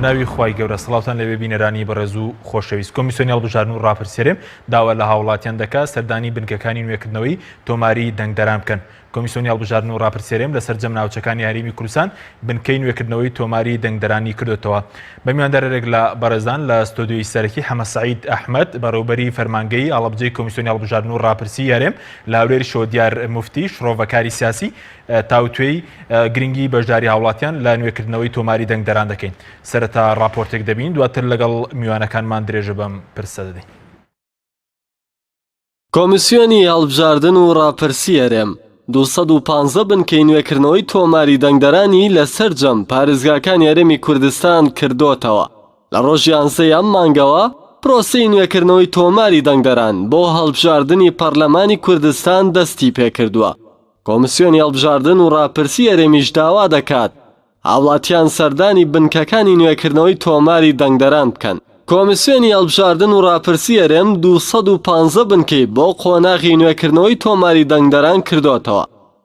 بەناوی خوای گەورە سڵاوتان لێبێ بینەرانی بەڕێز و خۆشەویست کۆمیسیۆنی هەڵبژاردن و ڕاپرسی هەرێم داوا لە هاوڵاتیان دەکات سەردانی بنکەکانی نوێکردنەوەی تۆماری دەنگدەران بکەن کۆمیسیۆنی هەڵبژاردن و ڕاپرسی هەرێم لە سەرجەم ناوچەکانی هەرێمی کوردستان بنکەی نوێکردنەوەی تۆماری دەنگدەرانی کردۆتەوە. بە میواندارێک لە بەڕێزان لە ستۆدیۆی سەرەکی حەمە سەعید ئەحمەد بەڕێوبەری فەرمانگەی هەڵەبجەی کۆمیسیۆنی هەڵبژاردن و ڕاپرسی هەرێم لە هەولێریشەوە دیار موفتی شڕۆڤەکاری سیاسی تاوتوێی گرنگی بەشداری هاوڵاتیان لە نوێکردنەوەی تۆماری دەنگدەران دەکەین. سەرەتا ڕاپۆرتێک دەبین دواتر لەگەڵ میوانەکانمان درێژە بەم پرسە دەدەین. کۆمیسیۆنی هەڵبژاردن و ڕاپرسی هەرێم، 215 بنکەی نوێکردنەوەی تۆماری دەنگدەرانی لە سەرجەم پارێزگاکانی هەرێمی کوردستان کردۆتەوە. لە ڕۆژی یانزەی ئەم مانگەوە پرۆسەی نوێکردنەوەی تۆماری دەنگدەران بۆ هەڵبژاردنی پەرلەمانی کوردستان دەستی پێکردووە. کۆمیسیۆنی هەڵبژاردن و ڕاپرسی هەرێمیش داوا دەکات هاوڵاتیان سەردانی بنکەکانی نوێکردنەوەی تۆماری دەنگدەران بکەن. کۆمیسیۆنی هەڵبژاردن و ڕاپرسی هەرێم 215 بنکەی بۆ قۆناغی نوێکردنەوەی تۆماری دەنگدەران کردۆتەوە.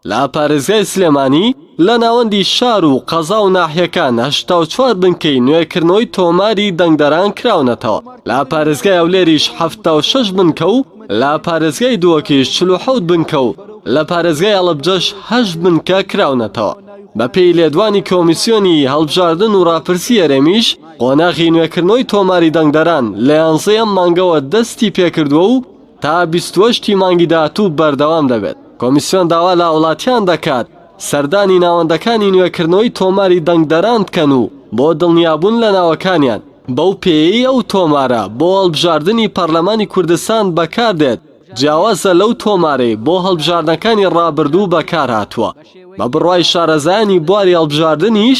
لە پارێزگای سلێمانی لە ناوەندی شار و قەزا و ناحیەکان 84 بنکەی نوێکردنەوەی تۆماری دەنگدەران کراونەتەوە. لە پارێزگای هەولێریش 76 بنکە و لە پارێزگای دهۆکیش 47 بنکە و لە پارێزگای هەڵەبجەش هەشت بنکە کراونەتەوە. بەپێی لێدوانی کۆمیسیۆنی هەڵبژاردن و ڕاپرسی هەرێمیش، قۆناغی نوێکردنەوەی تۆماری دەنگدەران لە یانزەی ئەم مانگەوە دەستی پێکردووە و تا 28 ی مانگی داهاتوو بەردەوام دەبێت. کۆمیسیۆن داوا لە هاوڵاتیان دەکات سەردانی ناوەندەکانی نوێکردنەوەی تۆماری دەنگدەران بکەن و بۆ دڵنیابوون لە ناوەکانیان، بەو پێیەی ئەو تۆمارە بۆ هەڵبژاردنی پەرلەمانی کوردستان بەکاردێت، جیاوازە لەو تۆمارەی بۆ هەڵبژاردنەکانی ڕابردوو بەکارهاتووە. بە بڕوای شارەزایانی بواری هەڵبژاردنیش،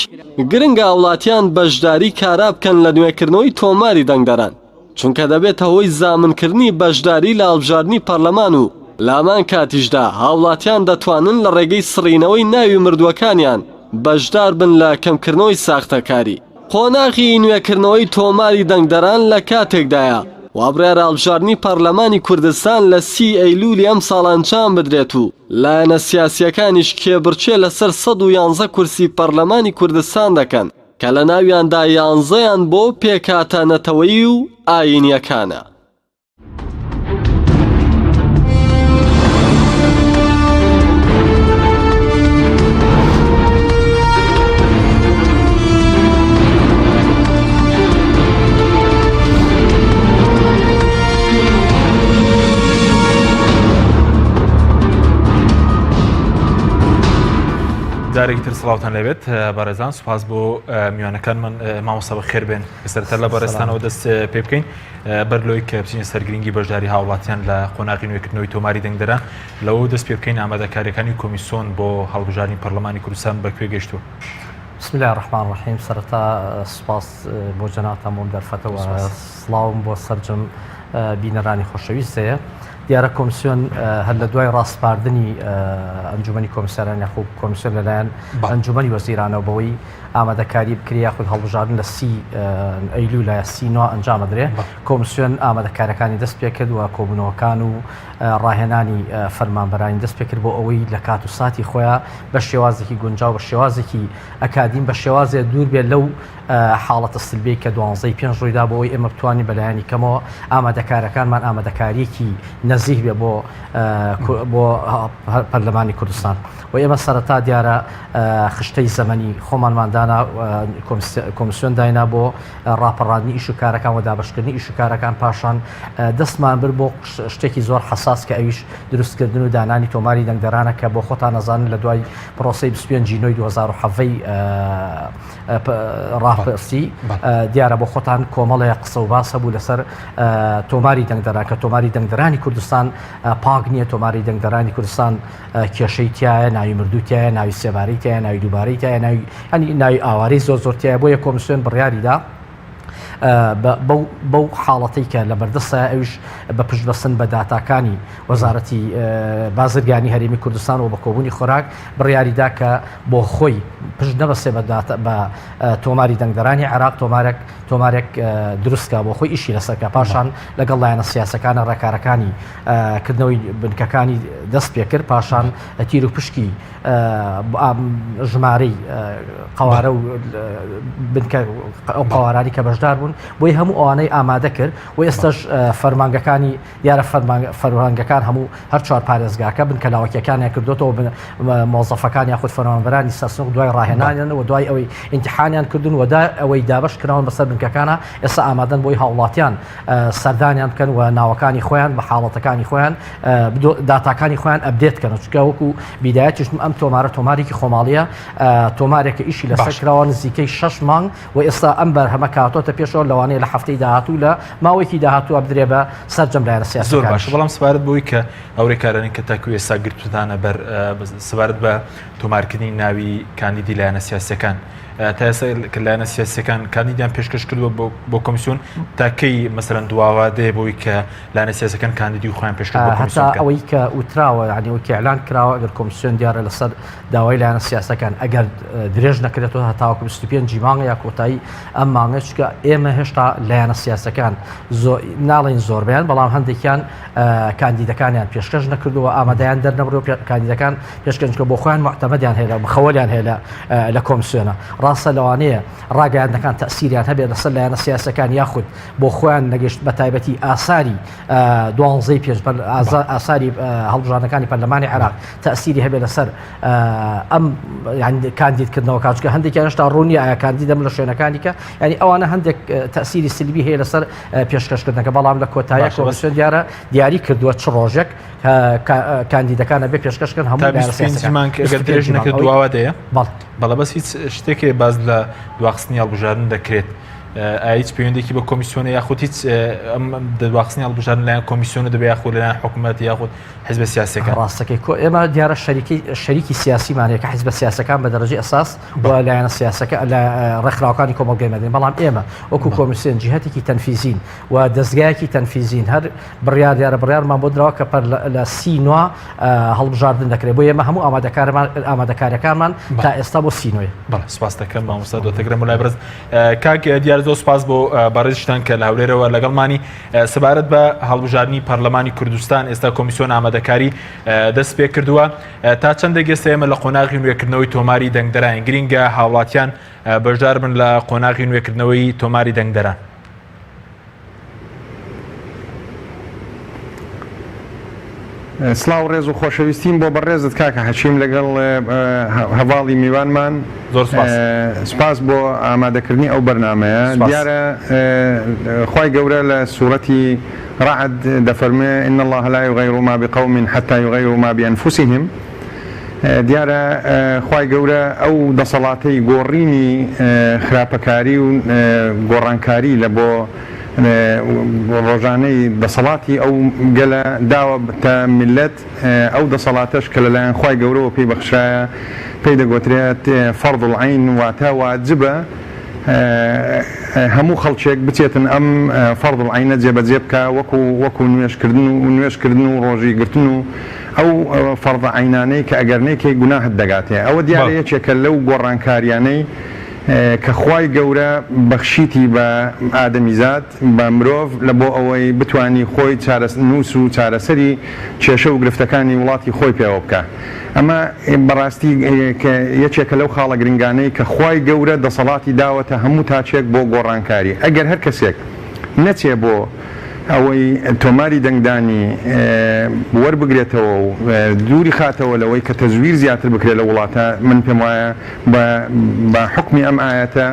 گرنگە هاوڵاتیان بەشداری کارا بکەن لە نوێکردنەوەی تۆماری دەنگدەران، چونکە دەبێتە هۆی زامنکردنی بەشداری لە هەڵبژاردنی پەرلەمان و لە هەمان کاتیشدا هاوڵاتیان دەتوانن لە ڕێگەی سڕینەوەی ناوی مردووەکانیان بەشدار بن لە کەمکردنەوەی ساختەکاری. قۆناغی نوێکردنەوەی تۆماری دەنگدەران لە کاتێکدایە، وابڕیارە هەڵبژاردنی پەرلەمانی کوردستان لە سی ئەیلولی ئەمساڵ ئەنجام بدرێت و لایەنە سیاسییەکانیش کێبڕکێ لەسەر 111 کورسی پەرلەمانی کوردستان دەکەن کە لەناویاندا یانزەیان بۆ پێکهاتە نەتەوەیی و ئایینییەکانە. جارێکی تر سڵاوتان لێبێت بەڕێزان سوپاس بۆ میوانەکانمان مامۆستا بەخێر بێن سەرەتا لە بەڕێزتانەوە دەست پێ بکەین بەر لەوەی کە بچینە سەر گرنگی بەشداری هاوڵاتیان لە قۆناغی نوێکردنەوەی تۆماری دەنگدەران لەوە دەست پێ بکەین ئامادەکاریەکانی کۆمیسۆن بۆ هەڵبژاردنی پەرلەمانی کوردستان بە کوێ گەیشتووە؟ بسم الله الرحمن الرحیم سەرەتا سوپاس بۆ جەنابتان بۆم دەرفەتەوە سڵاوم بۆ سەرجەم بینەرانی خۆشەویست هەیە دیارە کۆمسیۆن هەر لە دوای ڕاسپاردنی ئەنجومەنی کۆمیساران یاخود کۆمسیۆن لەلایەن ئەنجومەنی وەزیرانەوە بەوەی ئامادەکاری بکرێ یاخود هەڵبژاردن لە سی ئەیلولا یا سی نۆ ئەنجام بدرێ کۆمسیۆن ئامادەکارەکانی دەست پێکرد و کۆبوونەوەکان و ڕاهێنانی فەرمانبەرانی دەست پێکرد بۆ ئەوەی لە کات و ساتی خۆیان بە شێوازێکی گونجاو بە شێوازێکی ئەکادیم بە شێوازێ دوور بێت لەو حاڵەتە سلبیەی کە دوانزەی پێنج ڕوویدا بۆ ئەوەی ئێمە بتوانین بەلایەنی کەمەوە ئامادەکارەکانمان ئامادەکاریەکی نەزیه بێ بۆ بۆ پەرلەمانی کوردستان و ئێمە سەرەتا دیارە خشتەی زەمەنی خۆمانمان دانا کۆمسیۆن داینا بۆ ڕاپەڕاندنی ئیش و کارەکان و دابشکردنی ئیش و کارەکان پاشان دەستمان بر بۆ شتێکی زۆر حساس کە ئەویش دروستکردن و دانانی تۆماری دەنگدەرانە کە بۆ خۆتان نەزانن لە دوای پرۆسی 25 نۆی 2017 ڕاپرسی دیارە بۆ خۆتان کۆمەڵێ قسە و باس هەبوو لەسەر تۆماری دەنگدەران کە تۆماری دەنگدەرانی کوردستان پاک نییە تۆماری دەنگدەرانی کوردستان کێشەی تایە ناوی مردوو تایە ناوی سێبارەی تایە ناوی دووبارەی تایە ناوی ئەنی ناوی ئاوارەی زۆر زۆر تایە بۆیە کۆمسیۆن بڕیاریدا. بەو حاڵەتەی کە لە بەردەستە ئەویش بە پشتبەستن بە داتاکانی وەزارەتی بازرگانی هەرێمی کوردستان و بە کۆبوونی خۆراک بڕیاریدا کە بۆ خۆی پشت نەبەسێ بە داتا بە تۆماری دەنگدەرانی عێراق تۆمارێک تۆمارێک دروستکە بۆ خۆی ئیشی لەسەرکە پاشان لەگەڵ لایەنە سیاسەکانە ڕێکارەکانی کردنەوەی بنکەکانی دەست پێکرد پاشان تیر و پشکی ژمارەی قوارە و بنکە ئەو قوارانی کە بەشدار بوون بۆی هەموو ئەوانەی ئامادە کرد و ئێستش فەرمانگەکانی دیارە فەرمانگەکان هەموو هەر چوار پارێزگاکە بنکە لاوەکیەکانیان کردوێتەوە مۆزەفەکان یاخود فەرمانبەرانی سەرسنوق دوای ڕاهێنانیان و دوای ئەوەی ئیمتیحانیان کردون و دا ئەوەی دابەش کراون بەسەر بنکەکانە ئێستا ئامادەن بۆی هاوڵاتیان سەردانیان بکەن و ناوەکانی خۆیان بە حاڵەتەکانی خۆیان داتاکانی خۆیان update کەن چونکە وەکو بیدایەتیش ئەم تۆمارە تۆمارێکی خۆماڵیە تۆمارێکە ئیشی لەسەر کراوە نزیکەی شەش مانگ و ئێستا ئەم بەرهەمە کاتۆتە پێشەوە لەوانەیە لە هەفتەی داهاتوو لە ماوەیەکی داهاتووە بدرێ بە سەرجەم لایەنە سیاسیەکانیش. زۆر باشە بەڵام سەبارەت بەوەی کە ئەو رێکارانەی کە تاکو ئێستا گرتوتانە بەر سەبارەت بە تۆمارکردنی ناوی کاندیدی لایەنە سیاسیەکان تا ئێستا کە لایەنە سیاسیەکان کاندیدیان پێشکەش کردووە بۆ کۆمیسیۆن تا کەی مەسەلەن دواوە دێ بۆی کە لایەنە سیاسەکان کاندیدی خۆیان پێشکەش بۆ کۆمیسیۆن هەتا ئەوەی کە وتراوە یعنی ئەوەی کە ئیعلان کراوە ئەگەر کۆمیسیۆن دیارە لەسەر داوای لایەنە سیاسەکان ئەگەر درێژ نەکرێتەوە هەتاوەکو 25 مانگ یا کۆتایی ئەم مانگە چونکە ئێمە هێشتا لایەنە سیاسەکان ناڵێن زۆربیان بەڵام هەندێکیان کاندیدەکانیان پێشکەش نەکردووە ئامادەیان دەرنەبڕی و کاندیدەکان پێشکەنجکە بۆ خۆیان معتەمەدیان هەیە بخەوەلیان هەیە لە کۆمسیۆنە ڕاستە لەوانەیە ڕاگەیاندنەکان تەسیریان هەبێت لەسەر لایەنە سیاسەکان یاخود بۆ خۆیان نەگەشت بە تایبەتی ئاساری دوانزەی پێنج ئاساری هەڵبژاردنەکانی پەرلەمانی عێراق تەئسیری هەبێت لەسەر ئەم کاندیدکردنەوە کاچکە هەندێکیان هێشتا ڕوون نییە ئایا کاندیدەم لە شوێنەکانی کە ینی ئەوانە هەندێک تەئسیری سلبی هەیە لەسەر پێشکەشکردنەکە بەڵام لە کۆتایی کۆمیسیۆن دیارە دیاری کردووە چ ڕۆژێک کاندیدەکان ئەبێ پێشکەشکردن هەموو درێژ نەکرد دواوە دەیە بەڵێ بەس هیچ شتێک باز لە دواخستنی هەڵبژاردن دەکرێت. ئایا هیچ پەیوەندێکی بە کۆمیسیۆنە یاخود هیچ دواخستنی هەڵبژاردن لایەن کۆمیسیۆنە دەبێ یاخود لەلایەن حکوومەت یاخود حزبە سیاسەکان ڕاستەکەی کۆ ئێمە دیارە شەریکی شەریکی سیاسیمان هەیە کە حزبە سیاسەکان بە دەرەجەی ئەساس و لایەنە سیاسەکە لە ڕێکخراوەکانی کۆمەڵگەی مەدەنی بەڵام ئێمە وەکو کۆمیسیۆن جیهەتێکی تەنفیزین و دەزگایەکی تەنفیزین هەر بڕیار دیارە بڕیارمان بۆ دراوە کە پەر لە سینوا هەڵبژاردن دەکرێت بۆ ئێمە هەموو ئامادەکارمان ئامادەکاریەکانمان تا ئێستا بۆ سینۆیە. بەڵێ سپاس دەکەم مامۆستا دۆتەگرە مولای بەڕێز کاک دیار زۆر سپاس بۆ بەڕێزیشتان کە لە هەولێرەوە لەگەڵمانی سەبارەت بە هەڵبژاردنی پەرلەمانی کوردستان ئێستا کۆمیسیۆن ئامادەکاری دەست پێ کردووە تا چەندێک ئێستا ئێمە لە قۆناغی نوێکردنەوەی تۆماری دەنگدەران گرینگە هاوڵاتیان بەشدار بن لە قۆناغی نوێکردنەوەی تۆماری دەنگدەران. سڵاو ڕێز و خۆشەویستیم بۆ بەڕێزت کاکە حەکیم لەگەڵ هەڤاڵی میوانمان زۆر سپاس سپاس بۆ ئامادەکردنی ئەو بەرنامەیە دیارە خوای گەورە لە سورەتی ڕەعد دەفەرموێ ان اللە لا یغیر ما بقوم حتی یغیروا ما بانفسهم دیارە خوای گەورە ئەو دەسەڵاتەی گۆڕینی خراپەکاری و گۆڕانکاری لە بۆ ڕۆژانەی دەسەڵاتی ئەو گەلە داوە تە میللەت، ئەو دەسەڵاتەش کە لەلایەن خوای گەورەوە پێی بەخشرایە پێی دەگۆترێت فرض العین واتە واجبە هەموو خەڵکێک بچێتن ئەم فرض العینە جێبەجێ بکا وەکو وەکو نوێژ کردن و نوێژ کردن و ڕۆژی گرتن و ئەو فەرضە عەینانەی کە ئەگەر نەیکەی گوناهت دەگاتێ ئەوە دیارە یەکێکە لەو گۆڕانکاریانەی کە خوای گەورە بەخشیتی بە ئادەمیزاد، بە مرۆڤ لە بۆ ئەوەی بتوانی خۆی چارەنووس و چارەسەری کێشە و گرفتەکانی وڵاتی خۆی پێوە بکا. ئەمە بەڕاستی یەکێکە لەو خاڵە گرنگانەی کە خوای گەورە دەسەڵاتی داوەتە هەموو تاکێک بۆ گۆڕانکاری. ئەگەر هەر کەسێک نەچێ بۆ ئەوەی تۆماری دەنگدانی وەربگرێتەوە و دووری خاتەوە لەوەی کە تەزویر زیاتر بکرێت لە وڵاتە، من پێم وایە بە بە حوکمی ئەم ئایەتە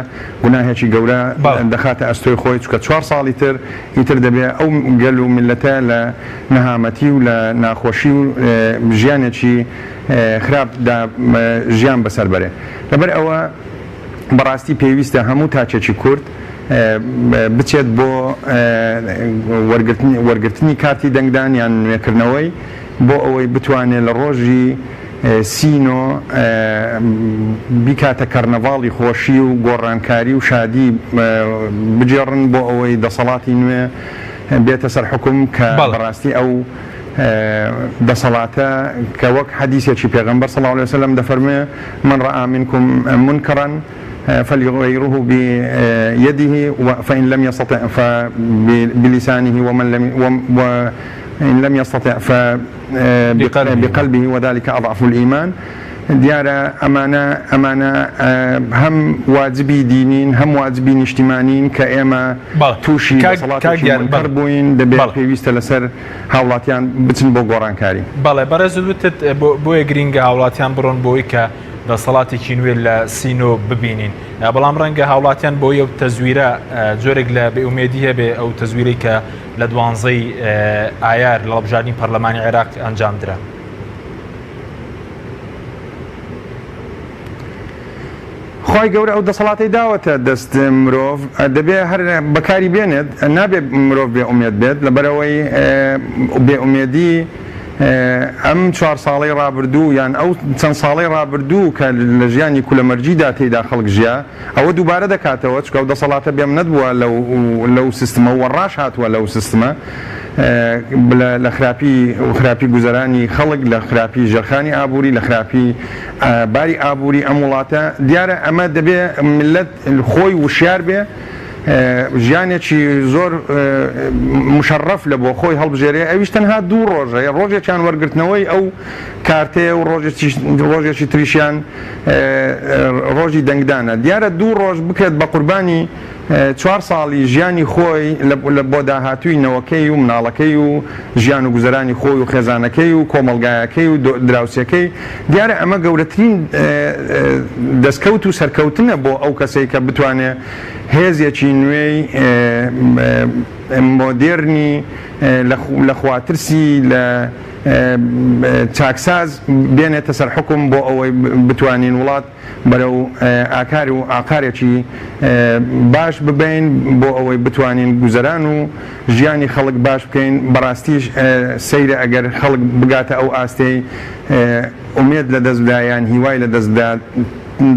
گوناهێکی گەورە دەخاتە ئەستۆی خۆی چونکە چوار ساڵی تر ئیتر دەبێ ئەو گەل و میللەتە لە نەهامەتی و لە ناخۆشی و ژیانێکی خراپ دا ژیان بەسەر بەرێ لەبەر ئەوە بەڕاستی پێویستە هەموو تاکێکی کورد بچێت بۆ وەرگرتنی وەرگرتنی کارتی دەنگدان یان نوێکردنەوەی بۆ ئەوەی بتوانێ لە ڕۆژی. سینۆ بیکاتە کەرنەڤاڵی خۆشی و گۆڕانکاری و شادی بگێڕن بۆ ئەوەی دەسەڵاتی نوێ بێتە سەر حوکم کە بەڕاستی ئەو دەسەڵاتە کە وەک حەدیسێکی پێغەمبەر صلی اللە علیە وسلم دەفەرموێ من رآ منکم منکرا فلیغیره بیده فان لم یستطع فبلسانه ومن لم وان لم یستطع فبقلبه وذلک اضعف الایمان دیارە ئەمانە ئەمانە هەم واجبی دینین هەم واجبی نیشتیمانین کە ئێمە تووشی دەسەڵاتێکی مونکەر بووین دەبێت پێویستە لەسەر هاوڵاتیان بچن بۆ گۆڕانکاری. بەڵێ بەڕێزت وتت بۆیە گرینگە هاوڵاتیان بڕۆن بۆی کە دەسەڵاتێکی نوێ لە سینۆ ببینین بەڵام ڕەنگە هاوڵاتیان بۆی ئەو تەزویرە جۆرێک لە بێئومێدی هەبێ ئەو تەزویرەی کە لە دوانزەی ئایار لە هەڵبژاردنی پەرلەمانی عێراق ئەنجام درا. خوای گەورە ئەو دەسەڵاتەی داوەتە دەست مرۆڤ دەبێ هەر بەکاری بێنێت نابێ مرۆڤ بێ ئومێد بێت لەبەرئەوەی بێ ئومێدی ئەم چوار ساڵەی ڕابردوو یان ئەو چەند ساڵەی ڕابردوو کە لە ژیانی کولەمەرگیدا تێیدا خەڵک ژیا ئەوە دووبارە دەکاتەوە چونکە ئەو دەسەڵاتە بێمنەت بووە لەو لەو سیستمە و ڕاش هاتووە لەو سیستمە لە خراپی خراپی گوزەرانی خەڵک لە خراپی ژێرخانی ئابووری لە خراپی باری ئابووری ئەم وڵاتە دیارە ئەمە دەبێ میللەت خۆی وشیار بێ ژیانێکی زۆر مشەڕەف لە بۆ خۆی هەڵبژێرێ ئەویش تەنها دوو ڕۆژە ڕۆژێکیان وەرگرتنەوەی ئەو کارتەیە و ڕۆژێکی تریشیان ڕۆژی دەنگدانە دیارە دوو ڕۆژ بکرێت بە قوربانی چوار ساڵی ژیانی خۆی لە بۆ داهاتووی نەوەکەی و مناڵەکەی و ژیان و گوزەرانی خۆی و خێزانەکەی و کۆمەڵگایەکەی و دراوسێکەی، دیارە ئەمە گەورەترین دەستکەوت و سەرکەوتنە بۆ ئەو کەسەی کە بتوانێ هێزێکی نوێی مۆدێرنی لە خواترسی لە چاکساز بێنێتە سەر حوکم بۆ ئەوەی بتوانین وڵات بەرەو ئاکار و ئاقارێکی باش ببەین بۆ ئەوەی بتوانین گوزەران و ژیانی خەڵک باش بکەین، بەڕاستیش سەیرە ئەگەر خەڵک بگاتە ئەو ئاستەی ئومێد لەدەست بدا یان هیوای لەدەست بدا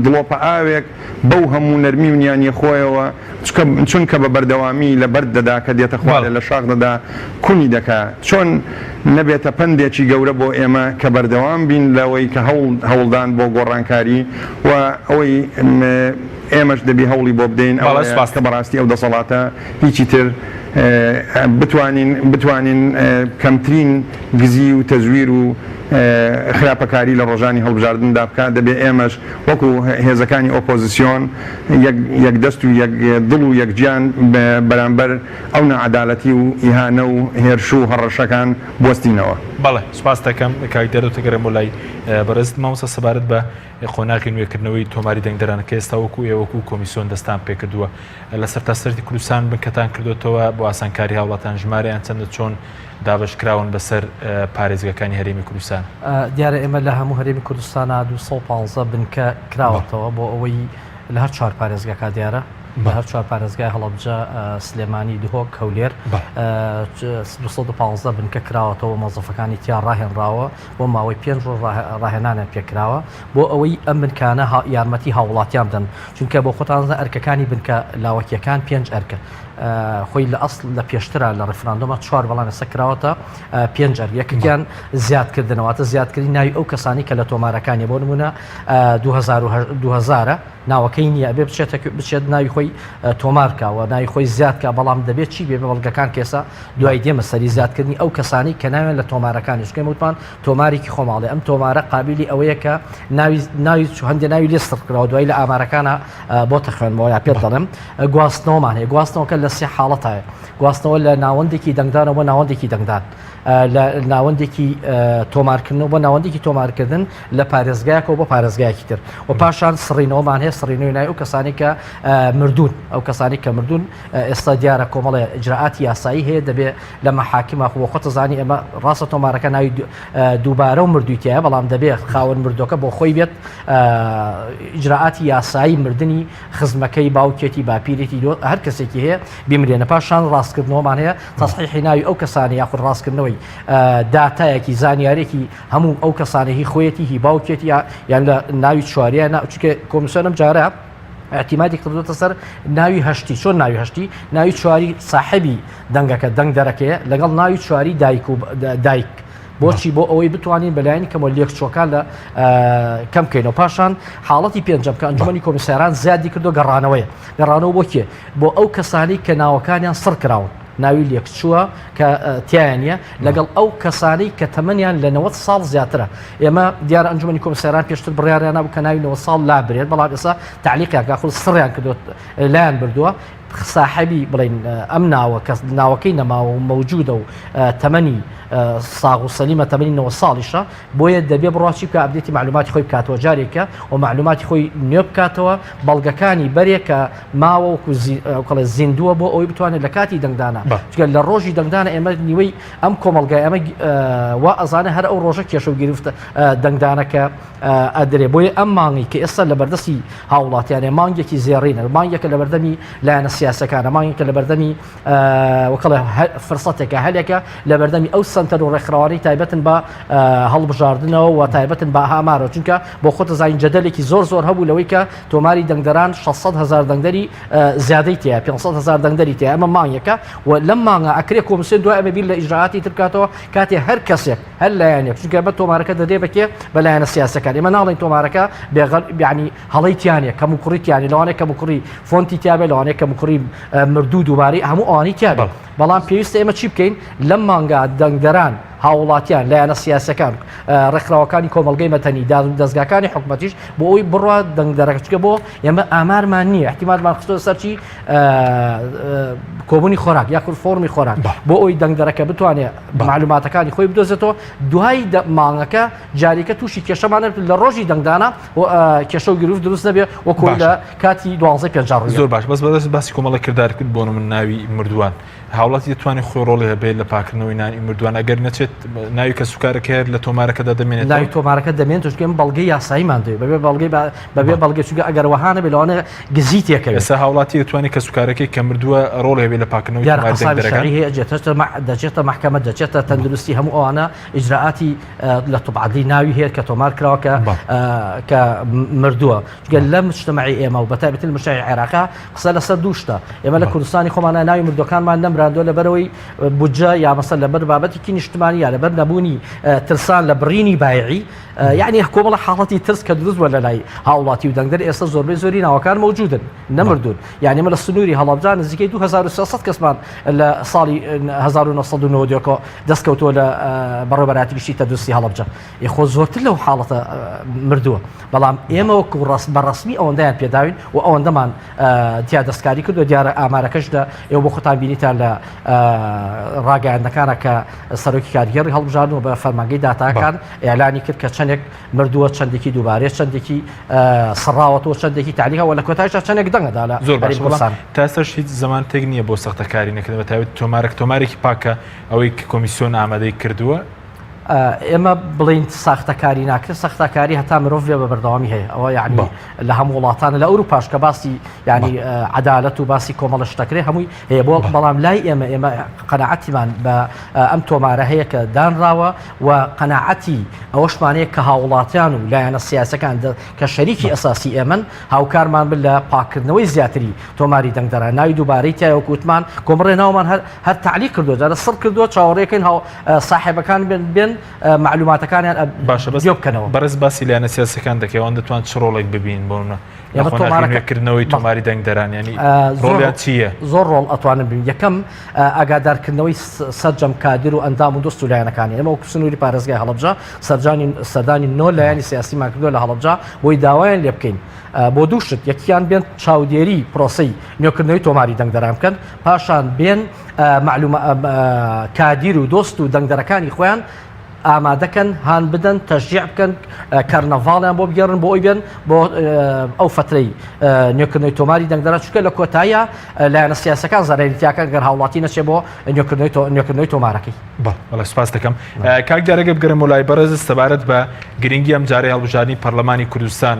دڵۆپە ئاوێک بەو هەموو نەرمی و نیانیە خۆیەوە چونکە بە بەردەوامی لە بەرد دەدا کە دێتە خوارێ لە شاخ دەدا کونی دەکا چۆن نەبێتە پەندێکی گەورە بۆ ئێمە کە بەردەوام بین لەوەی کە هەوڵ هەوڵدان بۆ گۆڕانکاری و ئەوەی ئێمەش دەبی هەوڵی بۆ بدەین ئەوەیە کە بەڕاستی ئەو دەسەڵاتە هیچی تر بتوانین بتوانین کەمترین گزی و تەزویر و خراپەکاری لە ڕۆژانی هەڵبژاردندا بکات دەبێ ئێمەش وەکو هێزەکانی ئۆپۆزسیۆن یەک یەک دەست و یەک دڵ و یەک گیان بەرامبەر ئەو ناعەدالەتی و ئیهانە و هێرش و هەڕەشەکان بوەستینەوە. بەڵێ سوپاست دەکەم کاک دەرەوت دەگەرێم بۆ لای بەڕێزت مامۆستا سەبارەت بە قۆناغی نوێکردنەوەی تۆماری دەنگدەران کە ئێستا وەکو ئێوە وەکو کۆمیسیۆن دەستان پێکردووە لە سەرتاسەری کوردستان بنکەتان کردوێتەوە بۆ ئاسانکاری هاوڵاتان ژمارەیان چەندە چۆن دابەشکراون بەسەر پارێزگاکانی هەرێمی کوردستان؟ دیارە ئێمە لە هەموو هەرێمی کوردستانا 215 بنکە کراوەتەوە بۆ ئەوەی لە هەر چوار پارێزگاکە دیارە لە هەر چوار پارێزگای هەڵەبجە، سلێمانی، دهۆک، هەولێر 215 بنکە کراوەتەوە مۆزەفەکانی تیا ڕاهێنراوە بۆ ماوەی پێنج ڕۆژ ڕاهێنانیان پێکراوە بۆ ئەوەی ئەم بنکانە یارمەتی هاووڵاتیان بدەن چونکە بۆ خۆتان ئەرکەکانی بنکە لاوەکیەکان پێنج ئەرکە خۆی لە ئەسڵ لە پێشترا لە ڕیفراندۆما چوار بەڵام ئێستا کراوەتە پێنج ئەرک یەکێکیان زیادکردنە واتە زیادکردنی ناوی ئەو کەسانی کە لە تۆمارەکانی بۆ نمونە 2000 ناوەکەی نییە ئەبێ بچێتە بچێت ناوی خۆی تۆمارکە و ناوی خۆی زیادکە بەڵام دەبێت چی بێ بە بەڵگەکان کێسا دوای دێمە سەری زیادکردنی ئەو کەسانی کە ناویان لە تۆمارەکانی چونکە وتمان تۆمارێکی خۆماڵی ئەم تۆمارە قابلی ئەوەیە کە ناوی ناوی هەندێ ناوی لێ سڕکراوە دوای لە ئامارەکانە بۆتە خوێندنەوە یا پێت دەڵێم گواستنەوەمان هەیە گواستنەوەکە لە سێ حاڵەتایە گواستنەوە لە ناوەندێکی دەنگدانەوە بۆ ناوەندێکی دەنگدان لە ناوەندێکی تۆمارکردنەوە بۆ ناوەندێکی تۆمارکردن لە پارێزگایەکەوە بۆ پارێزگایەکی تر و پاشان سڕینەوەمان هەیە سڕینەوەی ناوی ئەو کەسانی کە مردوون. مردوون ئەو کەسانی کە مردوون ئێستا دیارە کۆمەڵێ ئیجرائاتی یاسایی هەیە دەبێ لە مەحاکمە خۆ خۆتە زانی ئێمە ڕاستە تۆمارەکە ناوی دووبارە و مردووی تایە بەڵام دەبێ خاوەن مردۆکە بۆ خۆی بێت ئیجرائاتی یاسایی مردنی خزمەکەی باوکێتی باپیرێتی هەر کەسێکی هەیە بیمرێنە پاشان ڕاستکردنەوەمان هەیە تەسحیحی ناوی ئەو کەسانی یاخود ڕاستکردنەوەی داتایەکی زانیارێکی هەموو ئەو کەسانە هی خۆیەتی هی باوکێتی یان لە ناوی چواریان چونکە کۆمیسیۆنم جارە اعتیمادی کردوتە سەر ناوی هەشتی چۆن ناوی هەشتی ناوی چواری ساحبی دەنگەکە دەنگ دەرەکەیە لەگەڵ ناوی چواری دایک و دایک بۆچی بۆ ئەوەی بتوانین بەلایەنی کەمەوە لێکچوەکان لە کەم بکەینەوە پاشان حاڵەتی پێنجەم کە ئەنجومەنی کۆمیساران زیادی کردو گەڕانەوەیە گەڕانەوە بۆ کێ بۆ ئەو کەسانی کە ناوەکانیان سڕ کراون ناوی لێکچووە کە تیایانە لەگەڵ ئەو کەسانەی کە تەمەنیان لە 90 ساڵ زیاترە ئێمە دیارە ئەنجومەنی کۆمسیاران پێشتر بڕیاریان نابوو کە ناوی 90 ساڵ لابرێت بەڵام ئێستا تعلیقیان کە خود سڕیان کردو لایان بردووە ساحبی بڵین ئەم ناوە کەس ناوەکەی نەماوە و مەوجودە و تەمەنی ساغ و سەلیمە تەمەنی 90 ساڵیشە بۆیە دەبێ بڕوا چی بکە update ی معلوماتی خۆی بکاتەوە جارێکە و معلوماتی خۆی نوێ بکاتەوە بەڵگەکانی بەرێ کە ماوە وەکو کەڵێ زیندووە بۆ ئەوەی بتوانێت لە کاتی دەنگدانە چگە لە ڕۆژی دەنگدانە ئێمە نیوەی ئەم کۆمەڵگای ئەمە وا ئەزانە هەر ئەو ڕۆژە کێشە و گرفت دەنگدانەکە ئەدرێ بۆیە ئەم مانگی کە ئێستا لە بەردەستی هاوڵاتیانە مانگێکی زێڕینە مانگێکە لە بەردەمی لایەنە سیاسەکانە مانگێکە لە بەردەمی وەکەڵێ فرسەتێکە هەلێکە لە بەردەمی ئەو سەنتەر و ڕێکخراوانەی تایبەتن بە هەڵبژاردنەوە و تایبەتن بە ئامارەوە چونکە بۆ خۆتە زانین جەدەلێکی زۆر زۆر هەبوو لەوەی کە تۆماری دەنگدەران 600 هزار دەنگدەری زیادەی تیا 500 هزار دەنگدەری تیا ئەمە مانگێکە و لەم مانگە ئەکرێ کۆمسیۆن دوای ئەمە بیر لە ئیجرائاتی تر بکاتەوە کاتێ هەر کەسێک هەر لایەنێک چونکە بە تۆمارەکە دەدرێ بەکێ بە لایەنە سیاسەکان ئێمە ناڵێن تۆمارەکە بێغەل یعنی هەڵەی تیانە کەم و کوڕی تیانە لەوانەیە کەم و کوڕی فۆنتی تیاابێ لەوانەیە کەم و کوڕی مردوو دووبارەی هەموو ئەوانی تیاابێ بەڵام پێویستە ئێمە چی بکەین لەم مانگا دەنگدەران هاوڵاتیان لایەنە سیاسەکان ڕێکخراوەکانی کۆمەڵگەی مەدەنی دەزگاکانی حکومەتیش بۆ ئەوی بڕوا دەنگدەرەکە چکە بۆ ئێمە ئامارمان نییە احتیمالمان خستۆ سەرچی کۆبوونی خۆراک یاخود فۆرمی خۆراک بۆ ئەوی دەنگدەرەکە بتوانێت معلوماتەکانی خۆی بدۆزێتەوە دوای مانگەکە جاریکە تووشی کێشەمان لە ڕۆژی دەنگدانە کێشە و گرفت دروست نەبێ وەکو لە کاتی دوانزەی پێنج ڕووی. زۆر باش بەس بەس باسی کۆمەڵە کردار کرد بۆ من ناوی مردووان هاوڵاتی دەتوانێت خۆی ڕۆڵی هەبێت لە پاکردنەوەی ناوی مردووان ئەگەر نەچێت ناوی کەسوکارەکە هەر لە تۆمارەکەدا دەمێنێت ناوی تۆمارەکە دەمێنێت چونکە ئێمە بەڵگەی یاساییمان دەوێت بەبێ بەڵگەی بەبێ بەڵگە چونکە ئەگەر وەها نەبێت لەوانەیە گزی تێکەوێت. ئێستا هاوڵاتی دەتوانێت کەسوکارەکەی کە مردووە ڕۆڵی هەبێت لە پاکردنەوەی دیارە تۆماری قەسابی دەنگدەرەکان؟ شەرعی هەیە دەچێتە مەحکەمە دەچێتە تەندروستی هەموو ئەوانە ئیجرائاتی لە طب عدلی ناوی هەیە کە تۆمار کراوە کە کە مردووە چونکە لە مجتمعی ئێمە و بەتایبەتی لە مجتمعی عێراقا قسە لەسەر دوو شتە ئێمە لە کوردستانی خۆمانە ناوی مردوەکانمان نەمراندووە لەبەرەوەی بودجە یا مەسەل لەبەر بابەتێکی نیشتمانی یا لەبەر نەبوونی ترسان لە بڕینی بایعی یعنی کۆمەڵە حاڵەتی ترس کە دروست بووە لە لای هاوڵاتی و دەنگدەر ئێستا زۆربەی زۆری ناوەکان مەوجودن نەمردوون یعنی ئێمە لە سنووری هەڵەبجە نزیکەی 2300 کەسمان لە ساڵی 1991 دەستکەوتووە لە بەڕێوەبەرایەتی گشتی تەندروستی هەڵەبجە ئێ خۆ زۆرتر لەو حاڵەتە مردووە بەڵام ئێمە وەکو بە ڕەسمی ئەوەندەیان پێداوین و ئەوەندەمان تیا دەستکاری کردو دیارە ئامارەکەش لە ئێوە بۆ خۆتان بینیتان لە ڕاگەیاندنەکانە کە سەرۆکی کارگێڕی هەڵبژاردن و بە فەرمانگەی داتاکان ئیعلانی کرد کە چەندێک مردووە چەندێکی دووبارەیە چەندێکی سڕاوەتەوە چەندێکی تاریخە و لە کۆتایشدا چەندێک دەنگەدا لە زۆر باش بەڵام تا ئێستاش هیچ زەمانتێک نییە بۆ سەختەکاری نەکردن بە تایبەت تۆمارێک تۆمارێکی پاکە ئەوەی کە کۆمیسیۆن ئامادەی کردووە. ئێمە بڵین ساختەکاری ناکرێت سەختەکاری هەتا مرۆڤ بێ بە بەردەوامی هەیە ئەوە یعنی لە هەموو وڵاتانە لە ئەوروپاش کە باسی یعنی عەدالەت و باسی کۆمەڵە شتەکرێ هەمووی هەیە بۆ بەڵام لای ئێمە ئێمە قەناعەتیمان بە ئەم تۆمارە هەیە کە دانراوە و قەناعەتی ئەوەشمان هەیە کە هاوڵاتیان و لایەنە سیاسەکان کە شەریکی ئەساسی ئێمەن هاوکارمان بن لە پاککردنەوەی زیاتری تۆماری دەنگدەران ناوی دووبارەی تایە وەکو وتمان کۆمەڵێ ناومان هەر هەر تەعلیق کردووە جارە سڕ کردووە چاوەڕێکەین هاو ساحێبەکان بێن بێن معلوماتەکانیان باشە بەس جێ بکەنەوە. بەڕێز باسی لایەنە سیاسەکان دەکەی ئەوان دەتوان چ ڕۆڵێک ببین بۆ نمونە لە ئێمە قۆناغی تۆمارەکە نوێکردنەوەی بەڵێ. تۆماری دەنگدەران یانی زۆر ڕۆڵیان چییە؟ زۆر ڕۆڵ ئەتوانن ببین یەکەم ئاگادارکردنەوەی سەرجەم کادر و ئەندام و دۆست و لایەنەکانی ئێمە وەکو سنووری پارێزگای هەڵەبجە سەرجانی سەردانی نۆ لایەنی سیاسیمان کردووە لە هەڵەبجە بۆی داوایان لێ بکەین بۆ دوو شت یەکیان بێن چاودێری پرۆسەی نوێکردنەوەی تۆماری دەنگدەران بکەن پاشان بێن معلومە کادیر و دۆست و دەنگدەرەکانی خۆیان. ئامادەکەن، هان بدەن، تەشجیع بکەن، کەرنەڤاڵیان بۆ بگێڕن بۆ ئەوی بێن بۆ ئەو فەترەی نوێکردنەوەی تۆماری دەنگدەران، چونکە لە کۆتاییا لایەنە سیاسەکان زەرەری تیاکەن گەر هاوڵاتی نەچێ بۆ نوێکردنەوەی تۆمارەکەی. بەڵێ سوپاس دەکەم. کاک دیار ئەگەر بگەرێمەوە لای بەڕێزت سەبارەت بە گرنگی ئەم جارەی هەڵبژاردنی پەرلەمانی کوردستان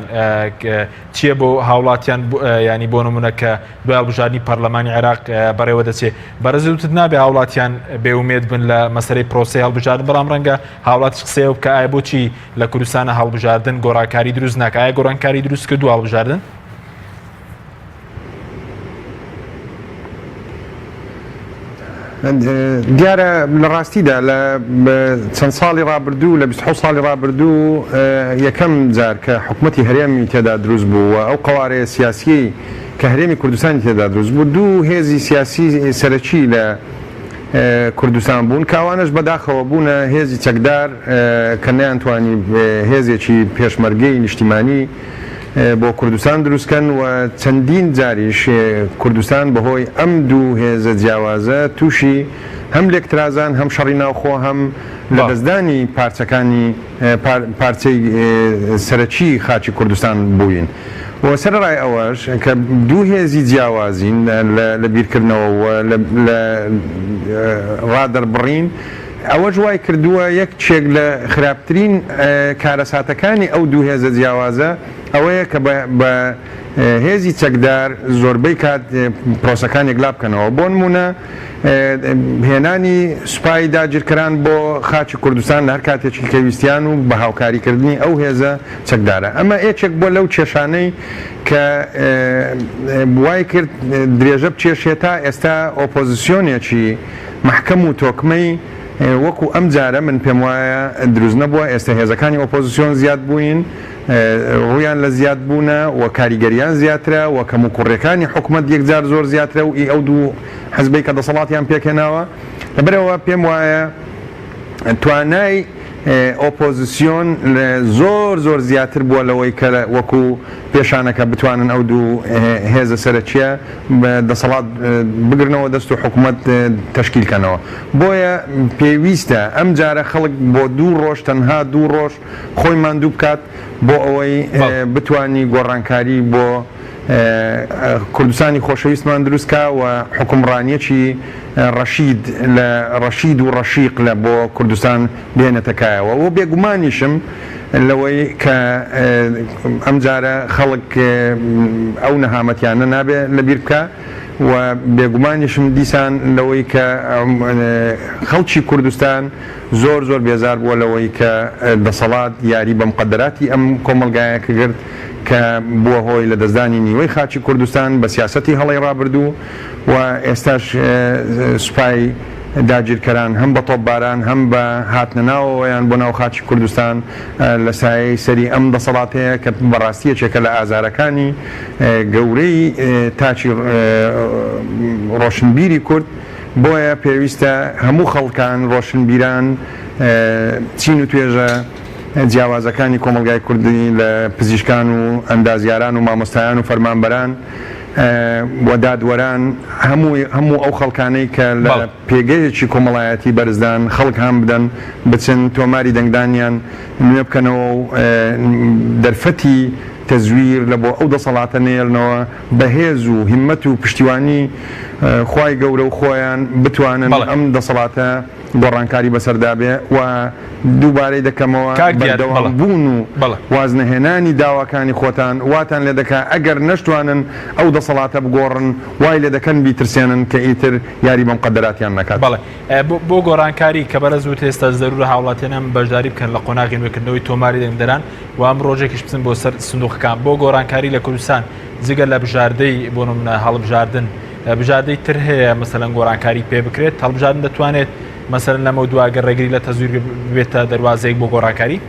چییە بۆ هاوڵاتیان ینی بۆ نمونە کە دوای هەڵبژاردنی پەرلەمانی عێراق بەڕێوە دەچێ بەڕێزت وتت نابێ هاوڵاتیان بێئومێد بن لە مەسەلەی پرۆسەی هەڵبژاردن بەڵام ڕەنگە هاوڵاتیش قسەیە بکە ئایا بۆچی لە کوردستانە هەڵبژاردن گۆڕانکاری دروست ناکە ئایا گۆڕانکاری دروست کردو هەڵبژاردن؟ دیارە لە ڕاستیدا لە چەند ساڵی ڕابردوو لە 27 ساڵی ڕابردوو یەکەم جار کە حکومەتی هەرێمی تێدا دروست بوو و ئەو قەوارەیە سیاسیەی کە هەرێمی کوردستانی تێدا دروست بوو دوو هێزی سیاسی سەرەکی لە کوردستان بوون کە ئەوانەش بەداخەوە بوونە هێزی چەکدار کە نەیانتوانی هێزێکی پێشمەرگەی نیشتیمانی بۆ کوردستان دروست کەن و چەندین جاریش کوردستان بەهۆی ئەم دوو هێزە جیاوازە تووشی هەم لێکترازان هەم شەڕی ناوخۆ هەم لەدەستدانی پارچەکانی پارچەی سەرەکی خاکی کوردستان بووین و سەرەڕای ئەوەش کە دوو هێزی جیاوازین لە بیرکردنەوە و لە ڕادەربڕین ئەوەش وای کردووە یەکێک لە خراپترین کارەساتەکانی ئەو دوو هێزە جیاوازە ئەوەیە کە بە هێزی چەکدار زۆربەی کات پرۆسەکان یەکلا بکەنەوە. بۆ نموونە هێنانی سوپای داگیرکەران بۆ خاکی کوردستان لە هەر کاتێکی کە ویستیان و بە هاوکاریکردنی ئەو هێزە چەکدارە. ئەمە یەکێک بووە لەو کێشانەی کە وای کرد درێژە بکێشێ تا ئێستا ئۆپۆزسیۆنێکی مەحکەم و تۆکمەی وەکو ئەم جارە من پێم وایە دروست نەبووە، ئێستا هێزەکانی ئۆپۆزسیۆن زیاد بووین، ڕوویان لە زیاد بوونە و کاریگەریان زیاترە و کەموکوڕیەکانی حکومەت یەکجار زۆر زیاترە و ئی ئەو دوو حزبەی کە دەسەڵاتیان پێکهێناوە، لەبەرئەوە پێم وایە توانای ئۆپۆزسیۆن زۆر زۆر زیاتر بووە لەوەی کە وەکو پێشانەکە بتوانن ئەو دوو هێزە سەرەکیە دەسەڵات بگرنەوە دەست و حکومەت تەشکیل کەنەوە. بۆیە پێویستە ئەم جارە خەڵک بۆ دوو ڕۆژ تەنها دوو ڕۆژ خۆی ماندوو بکات بۆ ئەوەی بتوانی گۆڕانکاری بۆ کوردستانی خۆشەویستمان دروست کا و حوکمڕانیەکی ڕەشید لە ڕەشید و ڕەشیق لە بۆ کوردستان بێنێتە کایەوە و بێگومانیشم لەوەی کە ئەمجارە خەڵک ئەو نەهامەتیانە نابێ لەبیر بکا و بێگومانیشم دیسان لەوەی کە خەڵکی کوردستان زۆر زۆر بێزار بووە لەوەی کە دەسەڵات یاری بە مقەدەراتی ئەم کۆمەڵگایە کگرد کە بووە هۆی لەدەستدانی نیوەی خاکی کوردستان بە سیاسەتی هەڵەی ڕابردوو و ئێستاش سوپای داگیرکەران هەم بە تۆپباران هەم بە هاتنە ناوەوەیان بۆ ناو خاکی کوردستان لە سایەی سەری ئەم دەسەڵاتەیە کە بەڕاستی یەکێکە لە ئازارەکانی گەورەی تاکی ڕۆشنبیری کورد بۆیە پێویستە هەموو خەڵکان ڕۆشنبیران چین و توێژە جیاوازەکانی کۆمەڵگای کوردی لە پزیشکان و ئەندازیاران و مامۆستایان و فەرمانبەران و دادوەران هەموو هەموو ئەو خەڵکانەی کە لە پێگەیەکی کۆمەڵایەتی بەرزدان خەڵک هان بدەن بچن تۆماری دەنگدانیان نوێ بکەنەوە و دەرفەتی تەزویر لە بۆ ئەو دەسەڵاتە نەیەلنەوە بە هێز و هیمەت و پشتیوانی خوای گەورە و خۆیان بتوانن ئەم دەسەڵاتە گۆڕانکاری بەسەردا بێ و دووبارەی دەکەمەوە کاک دیار بەردەوام بەڵێ بوون و بەڵێ. وازنەهێنانی داواکانی خۆتان واتان لێ دەکا ئەگەر نەشتوانن ئەو دەسەڵاتە بگۆڕن وای لێ دەکەن بیترسێنن کە ئیتر یاری بە مقەدەراتیان نەکات. بەڵێ بۆ گۆڕانکاری کە بەرز وت ئێستا زەرورە هاوڵاتیان ئەم بەشداری بکەن لە قۆناغی نوێکردنەوەی تۆماری دەنگدەران و ئەم ڕۆژێکیش بچن بۆ سەر سندوقەکان بۆ گۆڕانکاری لە کوردستان جگە لە بژاردەی بۆ نمونە هەڵبژاردن بژاردەی تر هەیە مەسەلەن گۆڕانکاری پێ بکرێت هەڵبژاردن دەتوانێت مەسەلەن لەمە دوا گەر ڕێگری لە تەزویر ببێتە دەروازەیەک بۆ گۆڕانکاری؟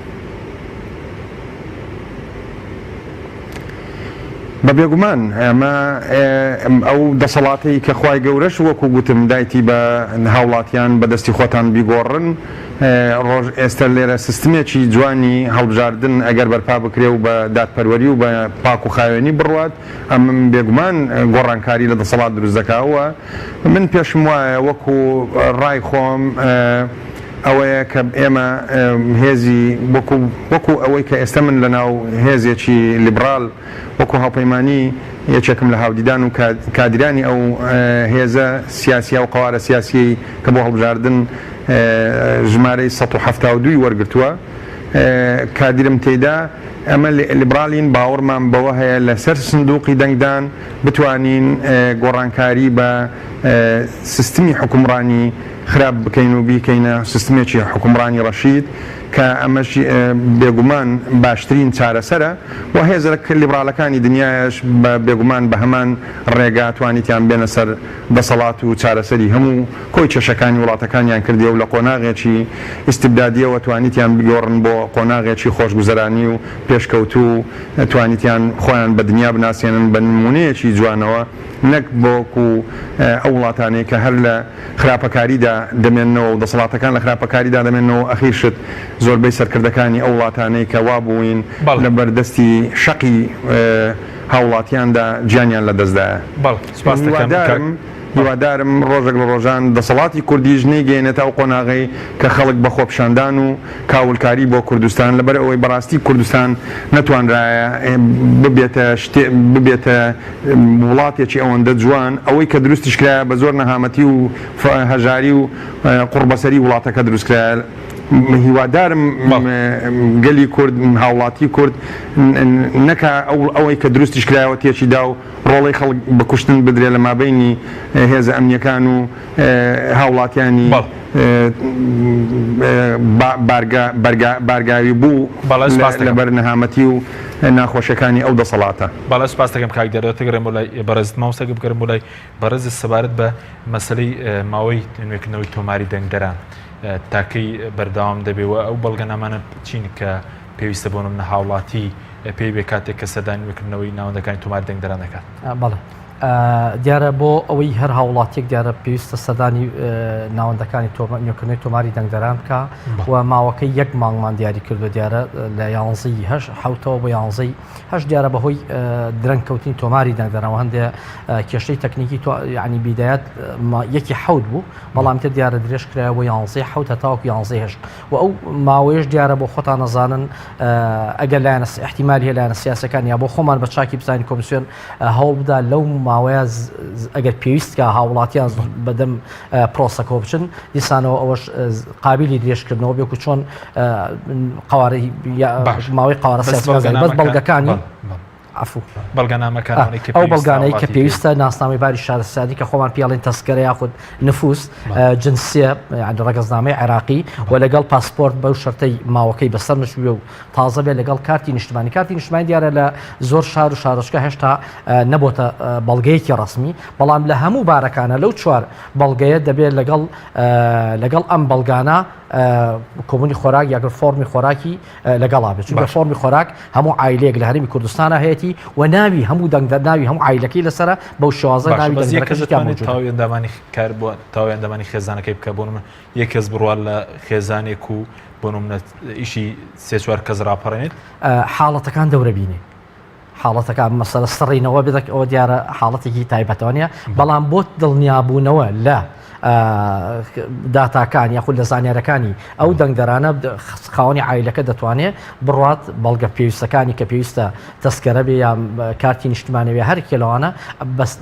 بە بێگومان ئەمە ئەو دەسەڵاتەی کە خوای گەورەش وەکو گوتم دایتی بە هاوڵاتیان بە دەستی خۆتان بیگۆڕن ڕۆژ ئێستە لێرە سیستمێکی جوانی هەڵبژاردن ئەگەر بەرپا بکرێ و بە دادپەروەری و بە پاک و خاوێنی بڕوات ئەم بێگومان گۆڕانکاری لە دەسەڵات دروست دەکا و من پێشم وایە وەکو ڕای خۆم. ئەوەیە کە ئێمە هێزی وەکو وەکو ئەوەی کە ئێستا من لەناو هێزێکی لیبڕال وەکو هاوپەیمانی یەکێکم لە هاودیدان و کادیرانی ئەو هێزە سیاسیە و قەوارە سیاسیەی کە بۆ هەڵبژاردن ژمارەی 172 ی وەرگرتووە کادیرم تێیدا ئەمە لیبڕالین باوەڕمان بەوە هەیە لەسەر سندوقی دەنگدان بتوانین گۆڕانکاری بە سیستمی حوکمڕانی خراپ بکەین و بیکەینە سیستمێکی حوکمڕانی ڕەشید کە ئەمەش بێگومان باشترین چارەسەرە و هێزە لیبڕالەکانی دنیایش بە بێگومان بە هەمان ڕێگا توانیتیان بێنە سەر دەسەڵات و چارەسەری هەموو کۆی کێشەکانی وڵاتەکانیان کردیە و لە قۆناغێکی ئیستبدادیەوە توانیتیان بگۆڕن بۆ قۆناغێکی خۆشگوزەرانی و پێشکەوتوو و توانیتیان خۆیان بە دنیا بناسێنن بە نمونەیەکی جوانەوە نەک وەکو ئەو وڵاتانەی کە هەر لە خراپەکاریدا دەمێننەوە و دەسەڵاتەکان لە خراپەکاریدا دەمێننەوە و ئەخیر شت زۆربەی سەرکردەکانی ئەو وڵاتانەی کە وابووین لە بەردەستی شەقی هاوڵاتیاندا گیانیان لەدەستدایە. هیوادارم هیوادارم ڕۆژێک لە ڕۆژان دەسەڵاتی کوردیش نەیگەیەنێتە ئەو قۆناغەی کە خەڵک بە خۆپیشاندان و کاولکاری بۆ کوردستان لەبەر ئەوەی بەڕاستی کوردستان نەتوانرایە ببێتە شتێ ببێتە وڵاتێکی ئەوەندە جوان ئەوەی کە دروستیش کرایە بە زۆر نەهامەتی و هەژاری و قوڕبەسەری وڵاتەکە دروست کرایە هیوادارم گەلی کورد هاوڵاتی کورد نەکا ئەوەی کە دروستیش کرایەوە تێکی دا و ڕۆڵەی خەڵک بە کوشتن بدرێ لە مابەینی هێزە ئەمنیەکان و هاوڵاتیانی بارگاوی بوو لەبەر نەهامەتی و ناخۆشیەکانی ئەو دەسەڵاتە. بەڵێ سوپاست دەکەم کاک دیار دەگەڕێم بۆ لای بەڕێزت مامۆستا گەر بگەڕێم بۆ لای بەڕێزت سەبارەت بە مەسەلەی ماوەی نوێکردنەوەی تۆماری دەنگدەران تاکەی بەردەوام دەبێ و ئەو بەڵگەنامانە چین کە پێویستە بۆ نمونە هاوڵاتی پێی بێ کاتێک کە سەردانی نوێکردنەوەی ناوەندەکانی تۆماری دەنگدەران دەکات؟ بەڵێ دیارە بۆ ئەوەی هەر هاوڵاتیەک دیارە پێویستە سەردانی ناوەندەکانی نوێکردنەوەی تۆماری دەنگدەران بکە و ماوەکەی یەک مانگمان دیاری کردو دیارە لە یانزەی هەش حوتەوە بۆ یانزەی هەش دیارە بەهۆی درەنگ کەوتنی تۆماری دەنگدەرەوە هەندێ کێشەی تەکنیکی ینی بیدایەت یەکی حەوت بوو بەڵام تر دیارە درێژ کرایە بۆ یانزەی حەوت هەتاوەکو یانزەی هەشت و ئەو ماوەیەش دیارە بۆ خۆتان نەزانن ئەگەر لایەنە احتیمال هەیە لایەنە سیاسەکان یا بۆ خۆمان بە چاکی بزانین کۆمیسیۆن هەوڵ بدا لەو ماوەیە ئەگەر پێویست کە هاوڵاتیان بەدەم پرۆسەکەەوە بچن دیسانەوە ئەوەش قابلی درێژکردنەوە بێک و چۆن قوارەی ماوەی قوارە بەس بەڵگەکانی عەفو. بەڵگەنامەکان ئەوانەی کە ئەو پێویستە بەڵگانەی کە هاوڵاتی پێی. پێویستە ناسنامەی باری شارستانی کە خۆمان پێی ئەڵێین تەسکەرە یاخود نفوس جنسیە یانی ڕەگەزنامەی عێراقی و لەگەڵ پاسپۆرت بەو شەرتەی ماوەکەی بەسەر نەچووێ و تازە بێ لەگەڵ کارتی نیشتمانی کارتی نیشتمانی دیارە لە زۆر شار و شارۆچکە هێشتا نەبۆتە بەڵگەیەکی ڕەسمی بەڵام لە هەموو بارەکانە لەو چوار بەڵگەیە دەبێت لەگەڵ لەگەڵ ئەم بەڵگانە کۆمونی خۆراک یاگەر فۆرمی خۆراکی لەگەڵا بێت چونکە فۆرمی خۆراک هەموو عایلەیەک لە هەرێمی کوردستانە هەیەی و ناوی هەموو دەنگدەر ناوی هەموو عایلەکەی لەسەرە بەو شێوازە ناوی دەنگدەرەکەشی تەواوی ئەندامانی کار بۆ تەواوی ئەندامانی خێزانەکەی بکە بۆ من یەک کەس بڕوا لە خێزانێک و بۆ نمونە ئیشی سێ چوار کەس ڕاپەڕێنێت حاڵەتەکان دەورە بینێ حاڵەتەکە مەسەلە سڕینەوە بێت ئەوە دیارە حاڵەتێکی تایبەتەوە نیە بەڵام بۆ دڵنیابوونەوە لە داتاکان یاخود لە زانیارەکانی ئەو دەنگدەرانە خاوەنی عایلەکە دەتوانێت بڕات بەڵگە پێویستەکانی کە پێویستە تەسکەرە بێ یا کارتی نیشتمانەوە هەرکێ لەوانە بەس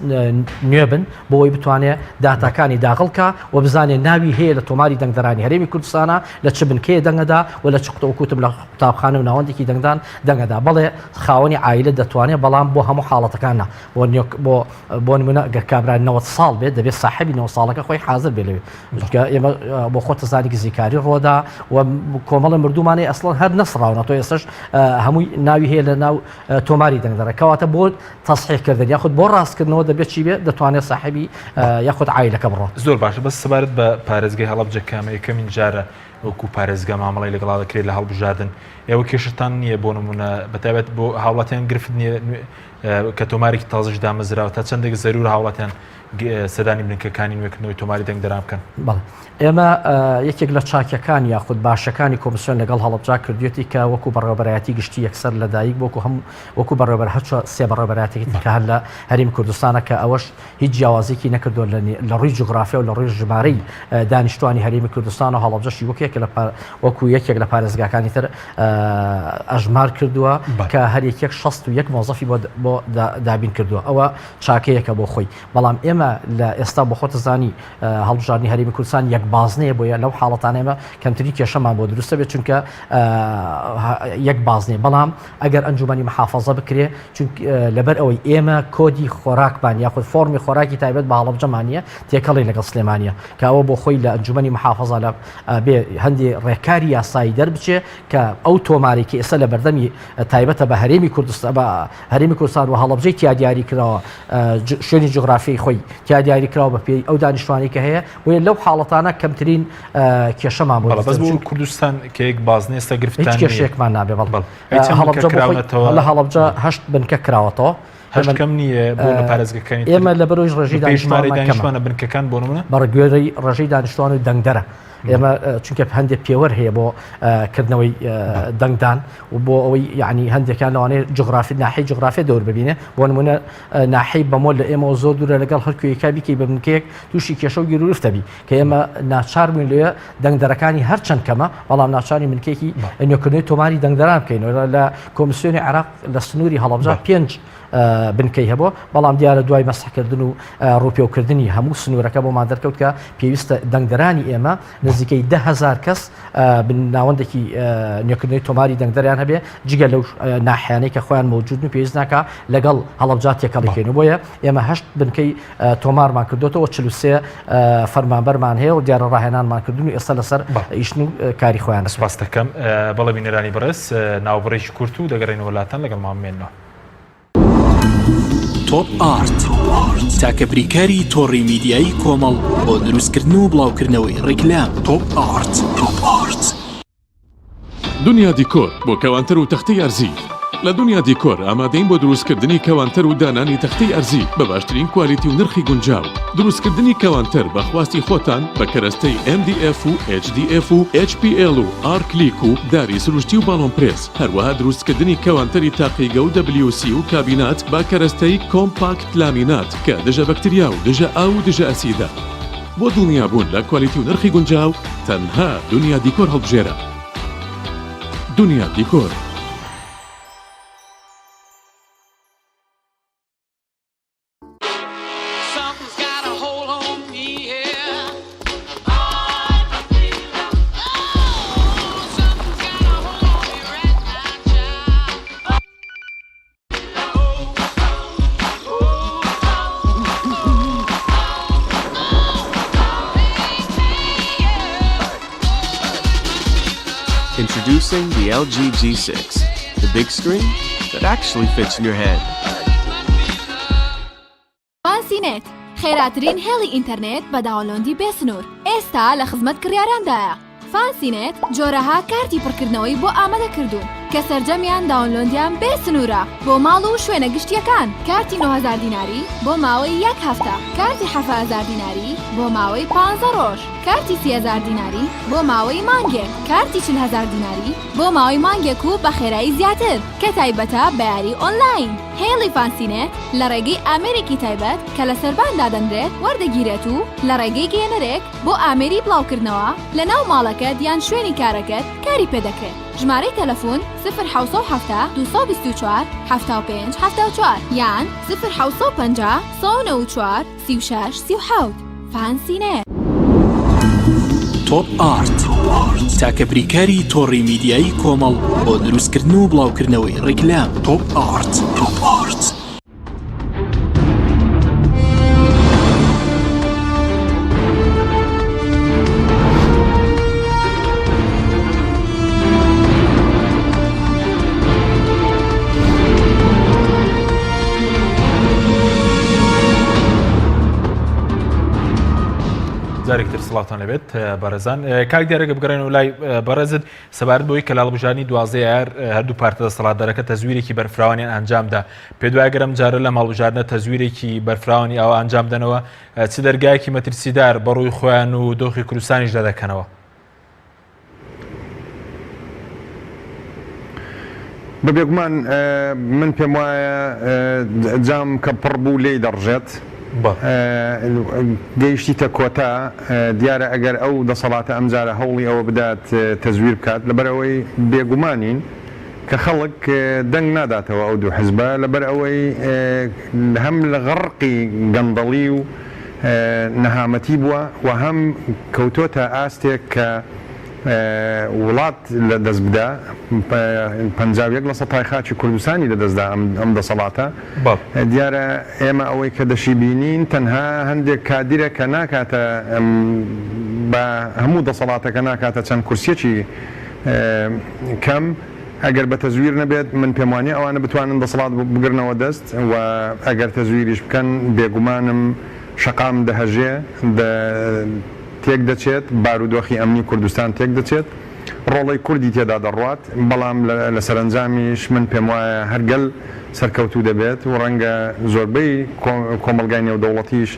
نوێ بن بۆ ئەوەی بتوانێت داتاکانی داغڵکە و بزانێت ناوی هەیە لە تۆماری دەنگدەرانی هەرێمی کوردستانە لە چ بنکەیە دەنگەدا و لە چ قوتەوەکوتم لە قوتابخانە و ناوەندێکی دەنگدان دەنگەدا بەڵێ خاوەنی عایلە دەتوانێت بەڵام بۆ هەموو حاڵەتەکان نا بۆ نیۆک بۆ بۆ نمونە گەر کابرا 90 ساڵ بێت دەبێت ساحبی 90 ساڵەکە خۆی حاضر بێ لەوێ چونکە ئێمە بۆ خۆت دەزانی گزیکاری ڕۆدا و کۆمەڵە مردوومانەی ئەسڵەن هەر نەسڕاونە تۆ ئێستش هەمووی ناوی هەیە لە ناو تۆماری دەنگدەرە کەواتە بۆ تەسحیحکردن یاخود بۆ ڕاستکردنەوە دەبێت چی بێت دەتوانێت ساحبی یاخود عایلەکە بڕۆت. زۆر باشە بەس سەبارەت بە پارێزگای هەڵەبجە کە ئەمە یەکەمین جارە وەکو پارێزگا مامەڵەی لەگەڵا دەکرێت لە هەڵبژاردن. ئێوە کێشتان نییە بۆ نمونە بەتایبەت بۆ هاوڵاتیان گرفت نییە کە تۆمارێکی تازەش دامەزراوە تا چەندێک زەرور هاوڵاتیان سەدانی بنکەکانی نوێکردنەوەی تۆماری دەنگدەران بکەن؟ بەڵێ ئێمە یەکێک لە چاکەکان یاخود باشەکانی کۆمسیۆن لەگەڵ هەڵەبجە کردوێتی کە وەکو بەڕێوەبەرایەتی گشتی یەکسەر لەدایک بۆکو هەم وەکو بەڕێوەبەر هەر سێ بەڕێوەبەرایەتێکی کە هەر لە هەرێمی کوردستانە کە ئەوەش هیچ جیاوازیەکی نەکردووە لە ڕووی جوگرافیا و لە ڕووی ژمارەی دانیشتوانی هەرێمی کوردستان و هەڵەبجەشی وەک یەکێک لە وەکو یەکێک لە پارێزگاکانی تر ئەژمار کردووە کە هەر یەکێک 61 مۆزەفی بۆ دابین کردووە ئەوە چاکەیەکە بۆ خۆی بەڵام ئێمە لە ئێستا بۆ خۆت زانی هەڵبژاردنی هەرێمی کوردستان یەک بازنەیە بۆیە لەو حاڵەتانە ئێمە کەمترین کێشەمان بۆ دروستە بێت چونکە یەک بازنەیە بەڵام ئەگەر ئەنجومەنی محافەزە بکرێ چون لەبەر ئەوەی ئێمە کۆدی خۆراکمان یاخود فۆرمی خۆراکی تایبەت بە هەڵەبجەمان نییە تێکەڵی لەگەڵ سلێمانیە کە ئەوە بۆ خۆی لە ئەنجومەنی محافەزە لە بێ هەندێ ڕێکاری یاسایی دەربچێ کە ئەو تۆمارێک کە ئێستا لە بەردەمی تایبەتە بە هەرێمی کوردستان بە هەرێمی کوردستان و هەڵەبجەی تیا دیاری کراوە شوێنی جوگرافیای خۆی تیا دیاری کراوە بە پێی ئەو دانیشتوانی کە هەیە بۆیە لەو حاڵەتانە کەمترین کێشەمان بۆ بەس بۆ کوردستان کە یەک بازنە ئێستا گرفتان هیچ کێشەیەکمان نابێ بەڵێ هەڵەبجە کراونەتەوە لە هەڵەبجە هەشت بنکە کراوەتەوە هەشت کەم نییە بۆ لە پارێزگەکانی ئێمە لە بەرۆژ ڕێژەی دانیشتوانە بنکەکان بۆ نمونە بەڕگوێرەی ڕێژەی دانیشتوان و دەنگدەرە ئێمە چونکە هەندێک پێوەر هەیە بۆ کردنەوەی دەنگدان و بۆ ئەوەی یعنی هەندێکیان لەوانەیە جوگرافی ناحی جوگرافی دەور ببینێ بۆ نمونە ناحی بەمۆ لە ئێمەوە زۆر دوورە لەگەڵ هەر کوێیەکا بیکەی بە بنکەیەک تووشی کێشە و گیرورفتە بی کە ئێمە ناچار بووین لێ دەنگدەرەکانی هەرچەند کەمە بەڵام ناچاری بنکەیەکی نوێکردنەوەی تۆماری دەنگدەران بکەین لە کۆمیسیۆنی عێراق لە سنووری هەڵەبجە پێنج بنکەی هەبوو بەڵام دیارە دوای مەسحکردن و ڕووپێوکردنی هەموو سنوورەکە بۆمان دەرکەوت کە پێویستە دەنگدەرانی ئێمە نزیکەی 10هزار کەس ناوەندێکی نوێکردنەوەی تۆماری دەنگدەریان هەبێ جگە لەو ناحیانەی کە خۆیان مەوجودن و پێویست ناکا لەگەڵ هەڵەبجە تێکەڵی بکەین و بۆیە ئێمە هەشت بنکەی تۆمارمان کردوێتەوە 43 فەرمانبەرمان هەیە و دیارە ڕاهێنانمان کردون و ئێستا لەسەر ئیشن و کاری خۆیان سپاس دەکەم. بەڵێ بینەرانی بەڕێز ناوبڕێکی کورت و دەگەڕێینەوە لاتان لەگەڵمان بمێننەوە. تۆپ ئارت تاکە بریکاری تۆڕی میدیایی کۆمەڵ بۆ دروستکردن و بڵاوکردنەوەی ڕیکلام. تۆپ ئارت. تۆپ ئارت. دنیا دیکۆر بۆ کەوانتەر و تەختەی ئەرزی. لە دنیا دیکۆر ئامادەین بۆ دروستکردنی کەوانتەر و دانانی تەختەی ئەرزی بە باشترین کوالیتی و نرخی گونجاو. دروستکردنی کەوانتەر بە خواستی خۆتان بە کەرەستەی MDF و HDF و HPL و ئارکلیک و داری سروشتی و باڵۆن پرێس، هەروەها دروستکردنی کەوانتەری تاقیگە و WC و کابینات بە کەرەستەی کۆمپاکت لامینات کە دژە بەکتریا و دژە ئاو و دژە ئەسیدە. بۆ دڵنیابوون لە کوالیتی و نرخی گونجاو تەنها دنیا دیکۆر هەڵبژێرە. دنیا دیکۆر. Introducing the LG G6, the big screen that actually fits in your hand. فانسی نێت، خێراترین هێڵی ئینتەرنێت بە داونلۆندی بێ سنوور، ئێستا لە خزمەت کڕیاراندایە. فانسی نێت جۆرەها کارتی پڕکردنەوەی بۆ ئامادە کردوون کە سەرجەمیان داونلۆندیان بێ سنوورە بۆ ماڵ و شوێنە گشتییەکان، کارتی 9000 دیناری بۆ ماوەی یەک هەفتە، کارتی 7000 دیناری بۆ ماوەی پانزە ڕۆژ، کارتی 30000 دیناری بۆ ماوەی مانگێک، کارتی 40000 دیناری بۆ ماوەی مانگێک و بە خێرایی زیاتر کە تایبەتە بە یاری ئۆنلاین. هێڵی فانسینێت لە ڕێگەی ئامێرێکی تایبەت کە لە سەربان دادەنرێت وەردەگیرێت و لە ڕێگەی گەیەنەرێک بۆ ئامێری بڵاوکردنەوە لە ناو ماڵەکەت یان شوێنی کارەکەت کاری پێدەکرێت. ژمارەی تەلەفون، سفر 770 224 75 74 یان سفر 750 194 36 37. فانسینێت. تۆپ ئارت تاکە بریکاری تۆڕی میدیایی کۆمەڵ بۆ دروستکردن و بڵاوکردنەوەی ڕیکلام. تۆپ ئارت. تۆپ ئارت. جارێکتر سڵاوتان لەبێت بەڕێزان کاک دیارەگە بگەڕێنەوە لای بەڕێزت سەبارەت بەوەی کە لە هەڵبژاردنی 12 ئایار هەردوو پارتە دەسەڵاتدارەکە تەزویرێکی بەرفراوانیان ئەنجامدا پێت وایە گەر ئەم جارە لەم هەڵبژاردنە تەزویرێکی بەرفراوانی ئاوا ئەنجام بدەنەوە چ دەرگایەکی مەترسیدار بەڕووی خۆیان و دۆخی کوردستانیشدا دەکەنەوە؟ بە بێگومان من پێم وایە جام کە پڕ بوو لێی دەڕژێت گەیشتیتە کۆتا دیارە ئەگەر ئەو دەسەڵاتە ئەمجارە هەوڵی ئەوە بدات تەزویر بکات لەبەرئەوەی بێگومانین کە خەڵک دەنگ ناداتەوە ئەو دوو حزبە لەبەر ئەوەی هەم لە غەڕقی گەندەڵی و نەهامەتی بووە و هەم کەوتۆتە ئاستێک کە وڵات لە دەست بدا 51 لە سەتای خاکی کوردستانی لە دەستدا ئەم دەسەڵاتە دیارە ئێمە ئەوەی کە دەشی بینین تەنها هەندێک کادیرە کە ناکاتە بە هەموو دەسەڵاتەکە ناکاتە چەند کورسیەکی کەم ئەگەر بە تەزویر نەبێت من پێم وانیە ئەوانە بتوانن دەسەڵات بگرنەوە دەست و ئەگەر تەزویریش بکەن بێگومانم شەقام دەهەژێ تێک دەچێت بارودۆخی ئەمنی کوردستان تێک دەچێت ڕۆڵەی کوردی تێدا دەڕوات بەڵام لە سەرەنجامیش من پێم وایە هەر گەل سەرکەوتوو دەبێت و ڕەنگە زۆربەی کۆمەڵگای نێودەوڵەتیش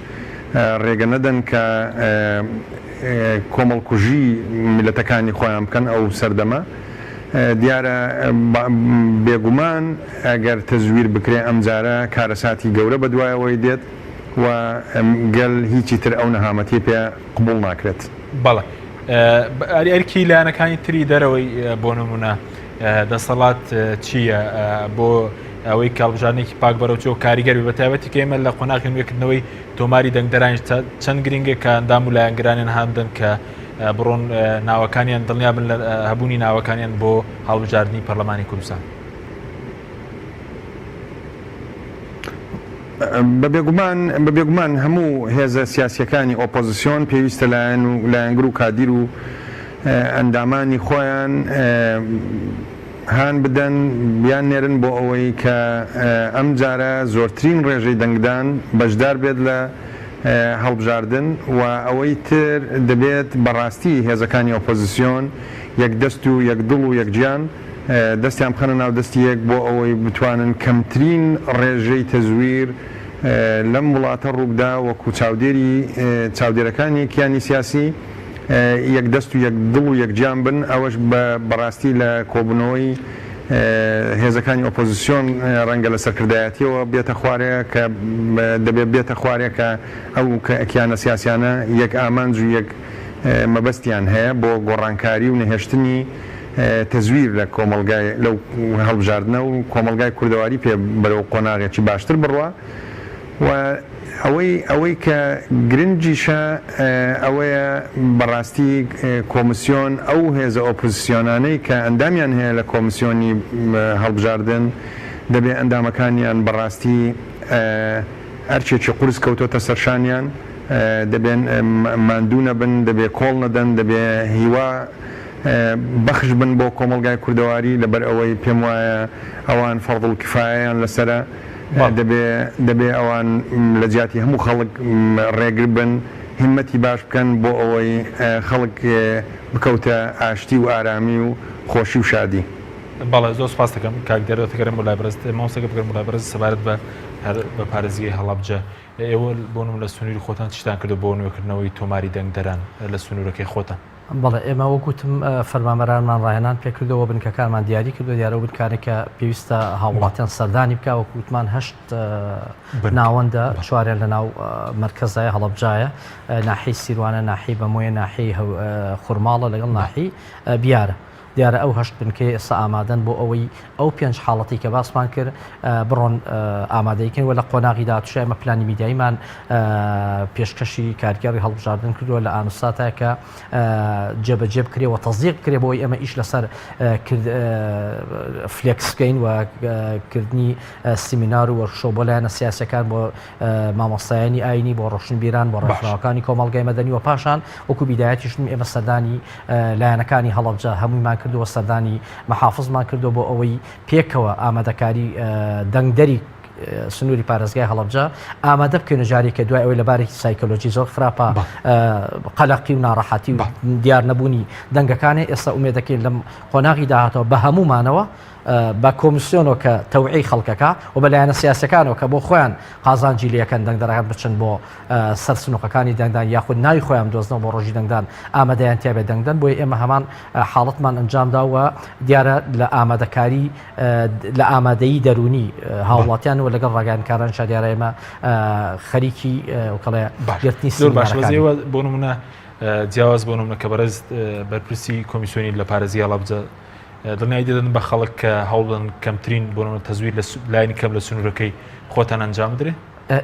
ڕێگە نەدەن کە کۆمەڵکوژی میللەتەکانی خۆیان بکەن ئەو سەردەمە دیارە بێگومان ئەگەر تەزویر بکرێ ئەمجارە کارەساتی گەورە بەدوایەوەی دێت و گەل هیچی تر ئەو نەهامەتیە پێ قبوڵ ناکرێت. بەڵێ ئەرکی لایەنەکانی تری دەرەوەی بۆ نمونە دەسەڵات چییە بۆ ئەوەی کە هەڵبژاردنێکی پاک بەرەوچۆ کاریگەر بە تایبەتی کە ئێمە لە قۆناغی نوێکردنەوەی تۆماری دەنگدەرانیش چەند گرنگە کە ئەندام و لایەنگرانیان هاندن کە بڕۆن ناوەکانیان دڵنیا بن لە هەبوونی ناوەکانیان بۆ هەڵبژاردنی پەرلەمانی کوردستان. بە بێگومان بە بێگومان هەموو هێزە سیاسیەکانی ئۆپۆزسیۆن پێویستە لایەن و لایەنگر و کادیر و ئەندامانی خۆیان هان بدەن بیان نێرن بۆ ئەوەی کە ئەم جارە زۆرترین ڕێژەی دەنگدان بەشدار بێت لە هەڵبژاردن و ئەوەی تر دەبێت بەڕاستی هێزەکانی ئۆپۆزسیۆن یەک دەست و یەک دڵ و یەک گیان دەستیان بخەنە ناو دەستی یەک بۆ ئەوەی بتوانن کەمترین ڕێژەی تەزویر لەم وڵاتە ڕووبدا وەکو چاودێری چاودێرەکانی کیانی سیاسی یەک دەست و یەک دڵ و یەک گیان بن، ئەوەش بە بەڕاستی لە کۆبوونەوەی هێزەکانی ئۆپۆزسیۆن ڕەنگە لە سەرکردایەتیەوە بێتە خوارێ کە دەبێت بێتە خوارێ کە ئەو کیانە سیاسیانە یەک ئامانج و یەک مەبەستیان هەیە بۆ گۆڕانکاری و نەهێشتنی تەزویر لە کۆمەڵگای لەو هەڵبژاردنە و کۆمەڵگای کوردەواری پێ بەرەو قۆناغێکی باشتر بڕوا. و ئەوەی ئەوەی کە گرنگیشە ئەوەیە بەڕاستی کۆمسیۆن ئەو هێزە ئۆپۆزسیۆنانەی کە ئەندامیان هەیە لە کۆمسیۆنی هەڵبژاردن دەبێ ئەندامەکانیان بەڕاستی ئەرکێکی قورس کەوتۆتە سەرشانیان دەبێ ماندوو نەبن دەبێ کۆڵ نەدەن دەبێ هیوا بەخش بن بۆ کۆمەڵگای کوردەواری لەبەر ئەوەی پێم وایە ئەوان فەرضولکفایەیان لەسەرە. دەبێ دەبێ ئەوان لە جیاتی هەموو خەڵک ڕێگر بن، هیممەتی باش بکەن بۆ ئەوەی خەڵک بکەوتە ئاشتی و ئارامی و خۆشی و شادی. بەڵێ زۆر سوپاست دەکەم کاک دەرەوە دەگەرێم بۆ لای بەڕێزت مامۆستا گەر بگەرم بۆ لای بەڕێزت سەبارەت بە هەر بە پارێزگای هەڵەبجە ئێوە بۆ نموونە لە سنووری خۆتان چیتان کردووە بۆ نوێکردنەوەی تۆماری دەنگدەران لە سنوورەکەی خۆتان؟ بەڵێ ئێمە وەک وتم فەرمانبەرانمان ڕاهێنان پێکردەوە بنکەکانمان دیاری کردو دیارە و بنکانێک کە پێویستە هاوڵاتیان سەردانی بکە وەک وتمان هەشت ناوەندە چواریان لە ناو مەرکەزای هەڵەبجایە ناحی سیروانە ناحی بەمۆیە ناحی خورماڵە لەگەڵ ناحی بیارە. دیارە ئەو هەشت بنکەیە ئێستا ئامادەن بۆ ئەوەی ئەو پێنج حاڵەتی کە باسمان کرد بڕۆن ئامادەیکەن و لە قۆناغی داهاتووش ئێمە پلانی میدیاییمان پێشکەشی کارگێڕی هەڵبژاردن کردووە لە ئانوساتا کە جێبەجێ بکرێ و تەزیق بکرێ بۆی ئێمە ئیش لەسەر فلێکس بکەین و کردنی سیمینار و وەرکشۆپ بۆ لایەنە سیاسەکان بۆ مامۆستایانی ئاینی بۆ ڕۆشنبیران بۆ ڕێکخراوەکانی کۆمەڵگای مەدەنی و پاشان وەکو بیدایەتیشم ئێمە سەردانی لایەنەکانی هەڵەبجە هەموویمان کردووە سەردانی محافزمان کردووە بۆ ئەوەی پێکەوە ئامادەکاری دەنگدەری. سنووری پارێزگای هەڵەبجە ئامادە بکەین و جارێکە دوای ئەوەی لە بارێکی سایکۆلۆژی زۆر خراپە قەلەقی و ناڕەحەتی و دیار نەبوونی دەنگەکانی ئێستا ئومێدەکەین لەم قۆناغی داهاتەوە بە هەموومانەوە بە کۆمیسیۆنەوە کە تەوعی خەڵکەکە و بە لایەنە سیاسەکانەوە کە بۆ خۆیان قازانجی لەکەن دەنگدەرەکان بچن بۆ سەر سنوقەکانی دەنگدان یاخود ناوی خۆیان دۆزنەوە بۆ ڕۆژی دەنگدان ئامادەیان تیاێ دەنگدەن بۆیە ئێمە هەمان حاڵەتمان ئەنجامدا و دیارە لە ئامادەکاری لە ئامادەیی دەروونی هاوڵاتیان و لەگەڵ ڕاگەیاندکاران شا دیارە ئێمە خەریکی وکڵێ گرتنی زۆر باش بەزیەوە بۆ نمونە جیاواز بۆ نمونە کە بەڕێز بەرپرسی کۆمیسیۆنی لە پارێزگای هەڵەبجە دڵنیایی دەدەن بە خەڵک کە هەوڵدەن کەمترین بۆ نمونە تەزویر لە لایەنی کەم لە سنوورەکەی خۆتان ئەنجام بدرێ؟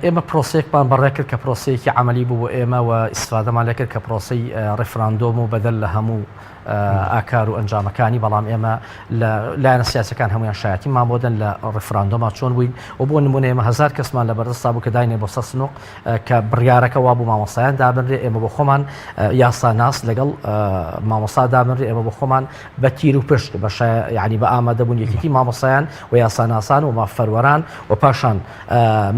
ئێمە پرۆسەیەکمان بەڕێ کرد کە پرۆسەیەکی عەمەلی بوو بۆ ئێمە و ئیسفادەمان لێ کرد کە پرۆسەی ڕیفراندۆم و بەدەر لە هەموو ئاکار و ئەنجامەکانی بەڵام ئێمە لە لایەنە سیاسەکان هەمویان شایەتیمان بۆ دەن لە ڕیفراندۆما چۆن بووین و بۆ نمونە ئێمە هەزار کەسمان لە بەردەستا بوو کە داینێ بۆ سەر سنوق کە بڕیارەکە وابوو مامۆستایان دابنرێ ئێمە بۆ خۆمان یاسا ناس لەگەڵ مامۆستا دابنرێ ئێمە بۆ خۆمان بە تیر و پشت بە یعنی بە ئامادەبوون یەکێتی مامۆستایان و یاساناسان و مافپەروەران و پاشان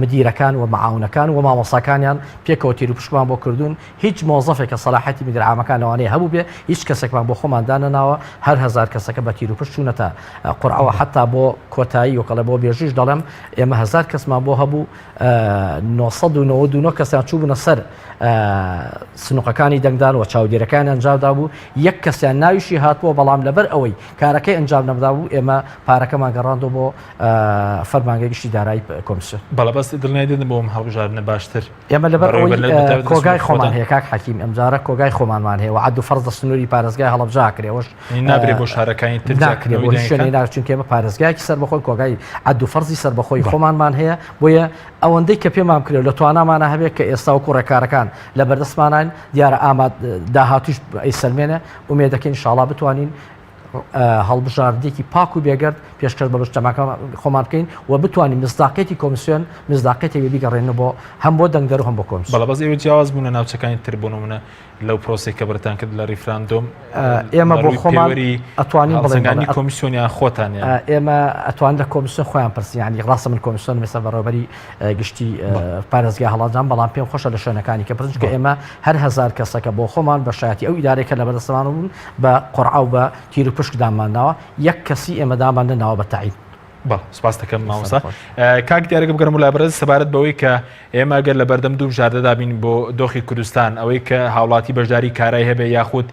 مدیرەکان و معاونەکان و مامۆستاکانیان پێکەوە تیروپشکمان بۆ کردوون، هیچ مۆزەفێک کە سەلاحیەتی مدیر عامەکان لەوانەیە هەبووبێ هیچ کەسێکمان بۆ خۆمان دانەناوە، هەر هەزار کەسەکە بە تیروپشک چوونەتە قورعەوە حەتا بۆ کۆتایی وەکەڵێ بۆ بێژووش دەڵێم ئێمە هەزار کەسمان بۆ هەبوو 999 کەسیان چووبوونە سەر سنوقەکانی دەنگدان و چاودێرەکان ئەنجام دابوو یەک کەسیان ناویشی هاتبووە بەڵام لەبەر ئەوەی کارەکەی ئەنجام نەدابوو ئێمە پارەکەمان گەڕاندەوە بۆ فەرمانگەی گشتی دارایی کۆمسیۆن. بەڵێ بەس دڵنیای دەدەن بۆ ئەم هەڵبژاردنە باشتر ئێمە لەبەر بەڕێوەی ئەوەی بەر لە بەتایبەت لە کۆگای سنووری خۆمان خۆتان هەیە کاک حەکیم ئەمجارە کۆگای خۆمانمان هەیە و عەد و فەرز لە سنووری پارێزگای هەڵەبجە ئەکرێ ئەوەش یعنی نابرێ بۆ شارەکانی تر ناکرێ جیاکردنەوەی بۆ هیچ شوێنێ دەنگەکان ناکرێ چونکە ئێمە پارێزگایەکی سەربەخۆین کۆگای عەد و فەرزی سەربەخۆی بەڵێ. خۆمانمان هەیە بۆیە ئەوەندەی کە پێمان بکرێ و لە توانامانا هەبێ کە ئێستا وەکوو ڕێکارەکان لە بەردەستمانان دیارە ئاماد داهاتووش ئەیسەلمێنێ ئومێدەکەین ئینشاڵا بتوانین هەڵبژاردنێکی پاک و بێگەرد پێشکەش بە مجتەماکە خۆمان بکەین و بتوانین مزداقیەتی کۆمسیۆن مزداقیەتی بیگەڕێنن بۆ هەم بۆ دەنگدەر و هەم بۆ کۆمسیۆن. بەڵێ بەس ئێوە جیاواز بوون لە ناوچەکانی تر بۆ نمونە لەو پرۆسەی کە بەرتان کرد لە ریفراندۆم ئێمە بۆ خۆمان ئەتوانین بڵێین هەڵسەنگاندنی کۆمیسیۆن یان خۆتان یان ئێمە ئەتوان لە کۆمیسیۆن خۆیان پرسین یانی ڕاستە من کۆمیسیۆنم ئێستا بەڕێوەبەری گشتی پارێزگای هەڵەبجەم بەڵام پێم خۆشە لە شوێنەکانی کە پرسن چونکە ئێمە هەر هەزار کەسەکە بۆ خۆمان بە شایەتی ئەو ئیدارەی کە لەبەردەستمان بوون بە قورعە و بە تیر و پشک داممان ناوە یەک کەسی ئێمە دامان نەناوە بە تەعین. بەڵێ سپاس دەکەم مامۆستا. کاک دیارەکە بگەڕم لای بەڕێز سەبارەت بەوەی کە ئێمە ئەگەر لە بەردەم دوو بژاردەدا بین بۆ دۆخی کوردستان ئەوەی کە هاوڵاتی بەشداری کارای هەبێ یاخود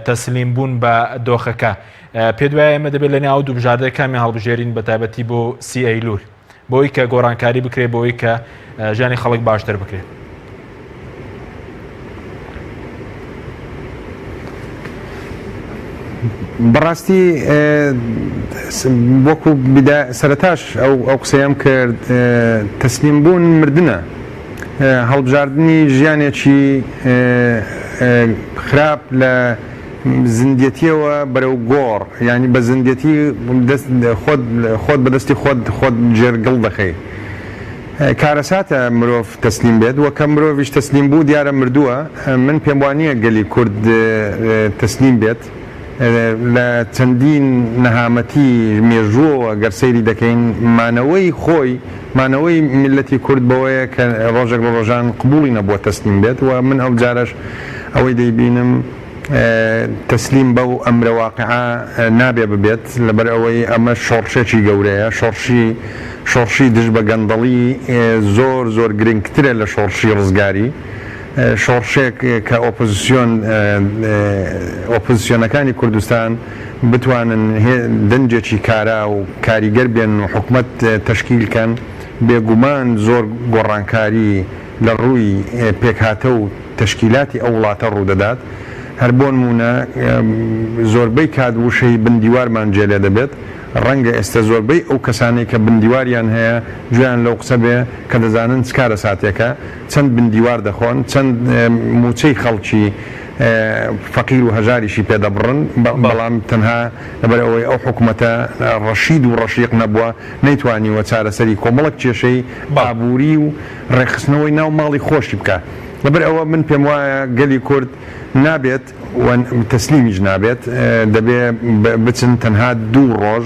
تەسلیم بوون بە دۆخەکە پێت وایە ئێمە دەبێت لە ناو دوو بژاردە کامیان هەڵبژێرین بە تایبەتی بۆ سی ئەیلول بۆی کە گۆڕانکاری بکرێت بۆی کە ژیانی خەڵک باشتر بکرێت. بەڕاستی وەکو سەرەتاش ئەو ئەو قسەیەم کرد تەسلیم بوون مردنە هەڵبژاردنی ژیانێکی خراپ لە زیندێتیەوە بەرەو گۆڕ یانی بە زیندێتی دەست خۆت خۆت بە دەستی خۆت خۆت ژێر گڵ دەخەی کارەساتە مرۆڤ تەسلیم بێت وە کە مرۆڤیش تەسلیم بوو دیارە مردووە من پێم وانیە گەلی کورد تەسلیم بێت لە چەندین نەهامەتی مێژووەوە گەر سەیری دەکەین مانەوەی خۆی مانەوەی میللەتی کورد بەوەیە کە ڕۆژێک لە ڕۆژان قبوڵی نەبووە تەسلیم بێت و من ئەوجارەش ئەوەی دەیبینم تەسلیم بەو ئەمرە واقعە نابێ ببێت لەبەر ئەوەی ئەمە شۆڕشێکی گەورەیە شۆڕشی شۆڕشی دژ بە گەندەڵی زۆر زۆر گرنگترە لە شۆڕشی ڕزگاری شۆڕشێک کە ئۆپۆزسیۆن ئۆپۆزسیۆنەکانی کوردستان بتوانن دەنگێکی کارا و کاریگەر بێن و حکومەت تەشکیل کەن بێگومان زۆر گۆڕانکاری لە ڕووی پێکهاتە و تەشکیلاتی ئەو وڵاتە ڕوودەدات، هەر بۆنموونە زۆربەی کات وشەی بن دیوارمان جێ لێ دەبێت، ڕەنگە ئێستە زۆربەی ئەو کەسانەی کە بن دیواریان هەیە گوێیان لەو قسە بێ کە دەزانن چ کارەساتێکە، چەند بن دیوار دەخۆن، چەند مووچەی خەڵکی فەقیر و هەژاریشی پێ دەبڕن، بەڵام تەنها لەبەر ئەوەی ئەو حکومەتە ڕەشید و ڕەشیق نەبووە نەیتوانیوە چارەسەری کۆمەڵێک کێشەی ئابووری و ڕێکخستنەوەی ناو ماڵی خۆشی بکات. لەبەر ئەوە من پێموایە گەلی کورد نابێت و تەسلیمیش نابێت، دەبێ بچن تەنها دوو ڕۆژ.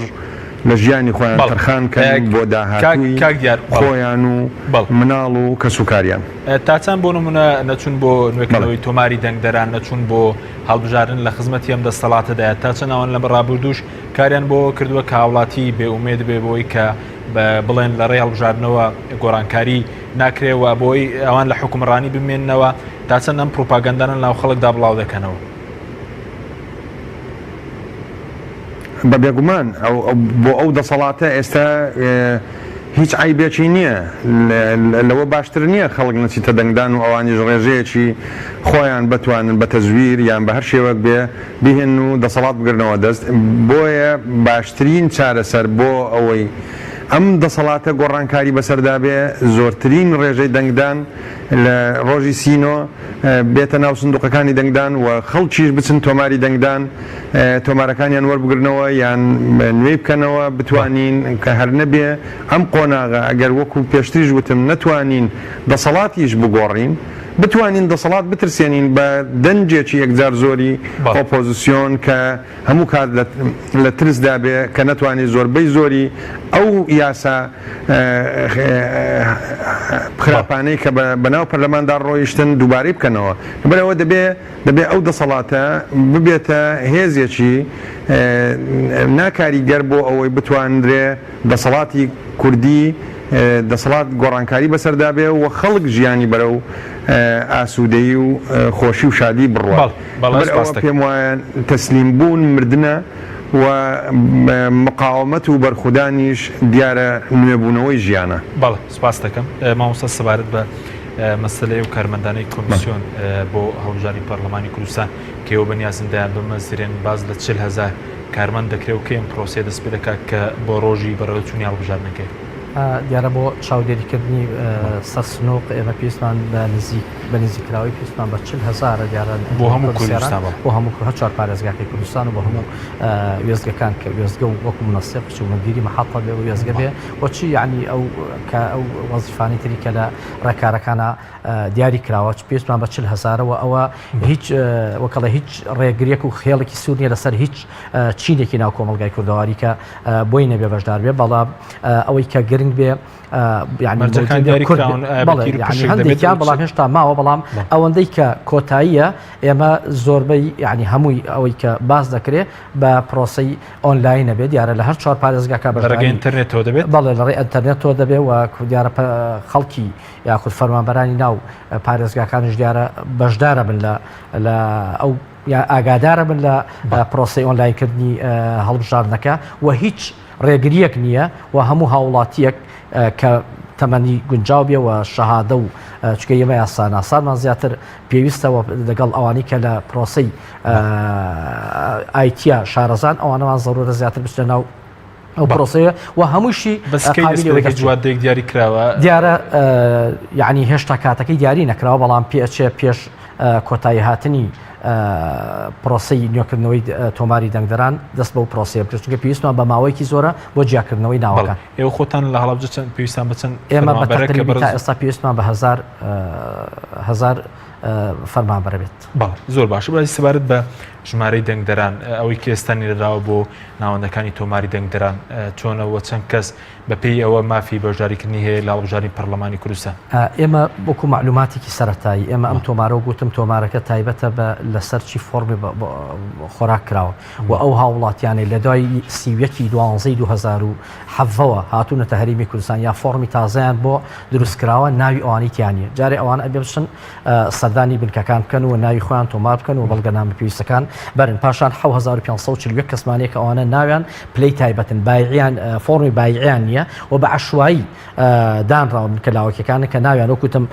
لە ژیانی خۆیان بەڵێ. تەرخان کەن بۆ کاک داهاتووی کاک دیار بەڵێ خۆیان و بەڵێ. مناڵ و کەسوکاریان. تا چەند بۆ نمونە نەچوون بۆ بەڵێ. نوێکردنەوەی تۆماری دەنگدەران، نەچوون بۆ هەڵبژاردن لە خزمەتی ئەم دەستەڵاتەدایە؟ تا چەند ئەوان لە ڕابردووش کاریان بۆ کردووە کە هاوڵاتی بێ ئومێد بێ بۆی کە بڵێن لە ڕێی هەڵبژاردنەوە گۆڕانکاری ناکرێ و بۆی ئەوان لە حوکمڕانی بمێننەوە، تا چەند ئەم پروپاگەندانە لەناو خەڵکدا بڵاو دەکەنەوە؟ بە بێگومان بۆ ئەو دەسەڵاتە ئێستا هیچ عەیبێکی نییە، لەوە باشتر نییە خەڵک نەچیتە دەنگدان و ئەوانیش ڕێژەیەکی خۆیان بتوانن بە تەزویر یان بە هەر شێوەک بێ بهێنن و دەسەڵات بگرنەوە دەست، بۆیە باشترین چارەسەر بۆ ئەوەی ئەم دەسەڵاتە گۆڕانکاری بەسەردا بێ زۆرترین ڕێژەی دەنگدان لە ڕۆژی سینۆ بێتە ناو سندوقەکانی دەنگدان و خەڵکیش بچن تۆماری دەنگدان تۆمارەکانیان وەربگرنەوە یان نوێی بکەنەوە بتوانین کە هەر نەبێ ئەم قۆناغە ئەگەر وەکو پێشتریش وتم نەتوانین دەسەڵاتیش بگۆڕین بتوانین دەسەڵات بترسێنین بە دەنگێکی یەکجار زۆری ئۆپۆزسیۆن کە هەموو کات لە ترسدا بێ کە نەتوانێ زۆربەی زۆری ئەو یاسا خراپانەی کە بە ناو پەرلەماندا ڕۆیشتن دووبارەی بکەنەوە. لەبەرئەوە دەبێ دەبێ ئەو دەسەڵاتە ببێتە هێزێکی ناکاریگەر بۆ ئەوەی بتوانرێ دەسەڵاتی کوردی دەسەڵات گۆڕانکاری بەسەردا بێ و خەڵک ژیانی بەرەو ئاسوودەیی و خۆشی و شادی بڕوات. بەڵێ لەبەر سپاس ئەوە دەکەم. پێم وایە تەسلیم بوون مردنە و مقاومەت و بەرخودانیش دیارە نوێبوونەوەی ژیانە. بەڵێ سپاس دەکەم مامۆستا سەبارەت بە مەسەلەی ئەو کارمەندانەی کۆمیسیۆن بۆ هەڵبژاردنی پەرلەمانی کوردستان کە ئێوە بەنیازن دایان بمەزرێن باس لە 40 هەزار کارمەند دەکرێت و کەی ئەم پرۆسەیە دەست پێ دەکات کە بۆ ڕۆژی بەڕێوەچوونی هەڵبژاردنەکەی؟ دیارە بۆ چاودێریکردنی سەر سنوق ئێمە پێویستمان بە نزیک بە نزیککراوەی پێویستمان بە 40 هەزارە دیارە بۆ هەموو کۆمیسیاران کوردستان بەڵێ. بۆ هەموو هەر چوار پارێزگاکەی کوردستان و بۆ هەموو وێستگەکان کە وێستگە و وەکو منەسیق چ مدیری محەتە بێ و وێستگە بێ و چ یعنی ئەو کە ئەو وەزیفانەی تری کە لە ڕێکارەکانە دیاری کراوە پێویستمان بە 40 هەزارە و ئەوە هیچ وەکەڵێ هیچ ڕێگریەک و خێڵێکی سوور نییە لەسەر هیچ چینێکی ناو کۆمەڵگای کوردەواری کە بۆی نەبێ بەشدار بێ بەڵام ئەوەی کە گرنگ بێ هەندێکیان بەڵام هێشتا ماوە بەڵام ئەوەندەی کە کۆتاییە ئێمە زۆربەی یعنی هەمووی ئەوەی کە باس دەکرێت بە پرۆسی ئۆنلاینە بێت دیارە لە هەر چوار پارێزگاکە بە ڕێگەی ئینتەرنێتەوە دەبێت بەڵێ لە ڕێی ئینتەرنێتەوە دەبێت و دیارە خەڵکی یاخود فەرمانبەرانی ناو پارێزگاکانیش دیارە بەشدارە بن لە لە ئەو ئاگادارە بن لە پرۆسی ئۆنلاینکردنی هەڵبژاردنەکە و هیچ ڕێگریەک نییە و هەموو هاوڵاتیەک کە تەمەنی گونجاو بێ و شەهادە و چکە ئێمە یاساناسانمان زیاتر پێویستەوە لەگەڵ ئەوانی کە لە پرۆسی ئایتیا شارەزان ئەوانەمان زەرورە زیاتر بچنە ناو ئەو پرۆسەیە و هەمووشی بەس کەی دەست پێ دەکەیت جوادەیەک دیاری کراوە؟ دیارە یعنی هێشتا کاتەکەی دیاری نەکراوە بەڵام پێچێ پێش کۆتایی هاتنی پرۆسەی نوێکردنەوەی تۆماری دەنگدەران دەست بەو پرۆسەیە بکرێت چونکە پێویستمان بە ماوەیەکی زۆرە بۆ جیاکردنەوەی ناوەکان. ئێوە خۆتان لە هەڵەبجە چەند پێویستان بە چەند ئێمە بە فەرمانبەرە کە تەقریبی تا بەڕێز ئێستا پێویستمان بە هەزار هەزار فەرمانبەرە بێت. بەڵێ زۆر باشە بەڵێ سەبارەت بە ژمارەی دەنگدەران ئەوەی کە ئێستا نێردراوە بۆ ناوەندەکانی تۆماری دەنگدەران چۆنە و چەند کەس بەپێی ئەوە مافی بەشداریکردنی هەیە لە هەڵبژاردنی پەرلەمانی کوردستان؟ ئێمە وەکو مەعلوماتێکی سەرەتایی ئێمە ئەم تۆمارە و گوتم تۆمارەکە تایبەتە بە لەسەر چی فۆرمی خۆراک کراوە و ئەو هاوڵاتیانەی لە دوای 31 دوانزەی 2017ەوە هاتوونەتە هەرێمی کوردستان یا فۆرمی تازەیان بۆ دروست کراوە ناوی ئەوانی تیا نییە جارێ ئەوان ئەبێ بچن سەردانی بنکەکان بکەن و ناوی خۆیان تۆمار بکەن و بەڵگەنامە پێویستەکان بەرن. پاشان 7541 کەسمان هەیە کە ئەوانە ناویان پلەی تایبەتن، بایعیان فۆڕمی بایعیان نییە و بە عەشوایی دانراون بنکە لاوەکیەکانن کە ناویان وەک وتم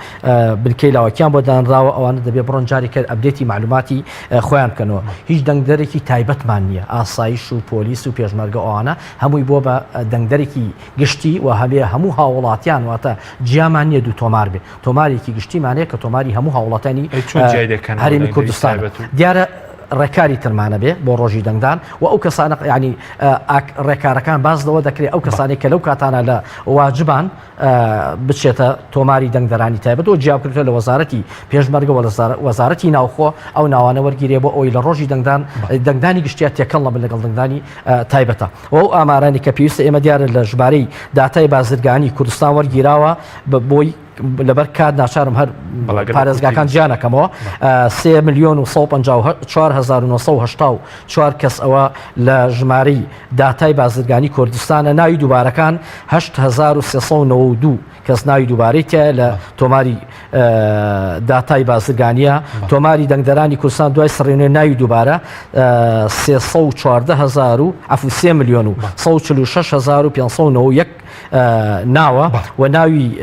بنکەی لاوەکیان بۆ دانراوە ئەوانە دەبێ بڕۆن جارێک update ی مەعلوماتی خۆیان بکەنەوە. هیچ دەنگدەرێکی تایبەتمان نییە، ئاسایش و پۆلیس و پێشمەرگە ئەوانە هەمووی بووە بە دەنگدەرێکی گشتی و هەبێ هەموو هاووڵاتیان واتە جیامان نییە دوو تۆمار بێ. تۆمارێکی گشتیمان هەیە کە تۆماری هەموو هاوڵاتیانی ئەی چۆن جیای دەکەنەوە هەرێمی دەنگدەری کوردستانە. تایبەت و؟ دیارە. ڕێکاری ترمانە بێ بۆ ڕۆژی دەنگدان و ئەو کەسانە ینی ڕێکارەکان باز لەوە دەکرێت ئەو کەسانی کە لەو کاتانە لە واجبان بچێتە تۆماری دەنگدەرانی تایبەت و جیابکرێتەوە لە وەزارەتی پێشمەرگەوە لە وەزارەتی ناوخۆ ئەو ناوانە وەرگیرێ بۆ ئەوەی لە ڕۆژی دەنگدان دەنگدانی گشتیا تێکەڵ نەبن لەگەڵ دەنگدانی تایبەتە و ئەو ئامارانی کە پێویستە ئێمە دیارە لە ژمارەی داتای بازرگانی کوردستان وەرگیراوە بۆی لەبەر کات ناچارم هەر پارێزگاکان جیانەکەمەوە سێ ملیۆن و 154984 کەس ئەوە لە ژمارەی داتای بازرگانی کوردستانە ناوی دووبارەکان 8392 کەس ناوی دووبارەی تایە لە تۆماری داتای بازرگانیە تۆماری دەنگدەرانی کوردستان دوای سڕینەوەی ناوی دووبارە 314 و عفو 3 ملیۆن و 146591 ناوە و ناوی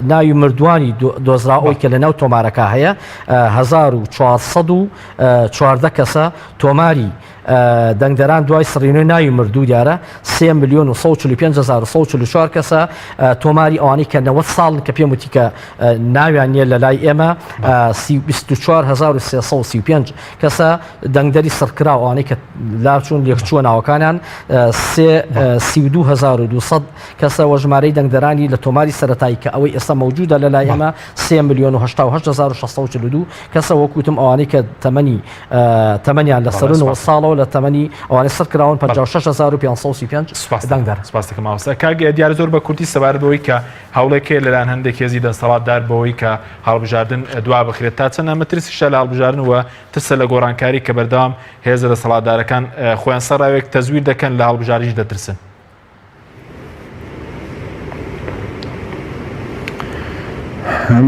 ناوی مردوانی دۆزرا ئەوی کە لە ناو تۆمارەکە هەیە 1414 کەسە تۆماری دەنگدەران دوای سڕینەوەی ناوی مردوو دیارە سێ ملیۆن و 145 هەزار و 144 کەسە تۆماری ئەوانەی کە 90 ساڵن کە پێم وتی کە ناویان نییە لە لای ئێمە 24335 کەسە دەنگدەری سڕکراو ئەوانەی کە لاچوون لێکچووە ناوەکانیان 32200 کەسە وە ژمارەی دەنگدەرانی لە تۆماری سەرەتایی کە ئەوەی ئێستا مەوجودە لە لای ئێمە 3 ملیۆن و 88642 کەسە وەک وتم ئەوانەی کە تەمەنی تەمەنیان لە سەروو 90 ساڵەوە لە تەمەنی ئەوانەی سڕ کراون 56535 دەنگدەر. سپاس دەکەم مامۆستا. کاک دیار زۆر بە کورتی سەبارەت بەوەی کە هەوڵێک هەیە لەلایەن هەندێک هێزی دەسەڵاتدار بەوەی کە هەڵبژاردن دوا بخرێت تا چەند ئەمە ترسیشە لە هەڵبژاردن و ترسە لە گۆڕانکاری کە بەردەوام هێزە دەسەڵاتدارەکان خۆیان سەرراوێک تەزویر دەکەن لە هەڵبژاردنیش دەترسن.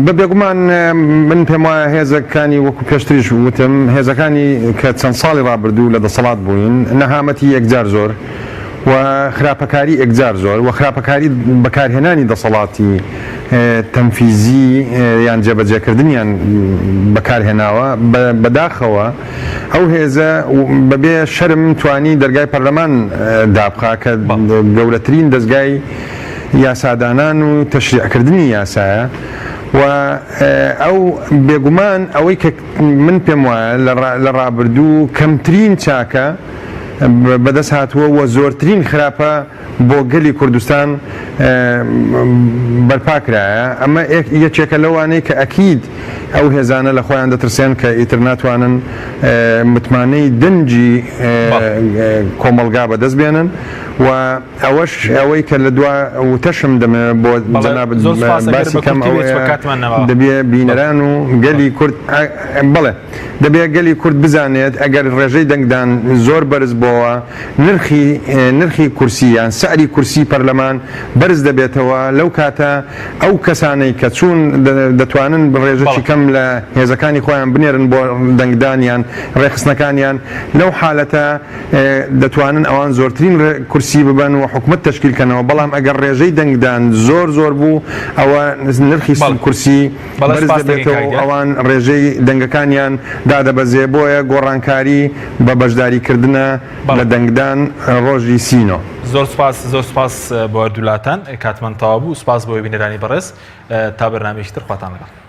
بە بێگومان من پێم وایە هێزەکانی وەکو پێشتریش وتم هێزەکانی کە چەند ساڵی ڕابردوو لە دەسەڵات بووین نەهامەتی یەکجار زۆر و خراپەکاری ئێکجار زۆر و خراپەکاری بەکارهێنانی دەسەڵاتی تەنفیزی یان جێبەجێکردنیان بەکارهێناوە بەداخەوە ئەو هێزە بەبێ شەرم توانی دەرگای پەرلەمان دابخا کە گەورەترین دەزگای یاسادانان و تەشریعکردنی یاسایە و ئەو بێگومان ئەوەی کە من پێم وایە لە ڕابردوو کەمترین چاکە بەدەست هاتووە و زۆرترین خراپە بۆ گەلی کوردستان بەرپا کرایە، ئەمە یەکێکە لەوانەی کە ئەکید ئەو هێزانە لە خۆیان دەترسێن کە ئیتر ناتوانن متمانەی دەنگی کۆمەڵگا بەدەست بێنن و ئەوەش ئەوەی کە لە دوا وتەشم دەمەوێت بۆ جەنابت باسی کەم ئەوەیە دەبێ بینەران و گەلی کورد بەڵێ دەبێ گەلی کورد بزانێت ئەگەر ڕێژەی دەنگدان زۆر بەرز بۆوە نرخی نرخی کورسی یان سعری کورسی پەرلەمان بەرز دەبێتەوە لەو کاتە ئەو کەسانەی کە چوون دەتوانن ڕێژەکی کەم لە هێزەکانی خۆیان بنێرن بۆ دەنگدان یان ڕێکخستنەکانیان لەو حالەتە دەتوانن ئەوان زۆرترین کورسی ببەن و حکومەت تەشکیل کەنەوە بەڵام ئەگەر ڕێژەی دەنگدان زۆر زۆر بوو ئەوە نرخی کورسی بەرز دەبێتەوە و ئەوان ڕێژەی دەنگەکانیان دادەبەزێ، بۆیە گۆڕانکاری بە بەشداری کردنە لە دەنگدان ڕۆژی سینۆ. زۆر سوپاس زۆر سوپاس بۆ هەردوولاتان کاتمان تەواو بوو سوپاس بۆ بینەرانی بەڕێز تا بەرنامەیەکی تر خواتان لەگەڵ.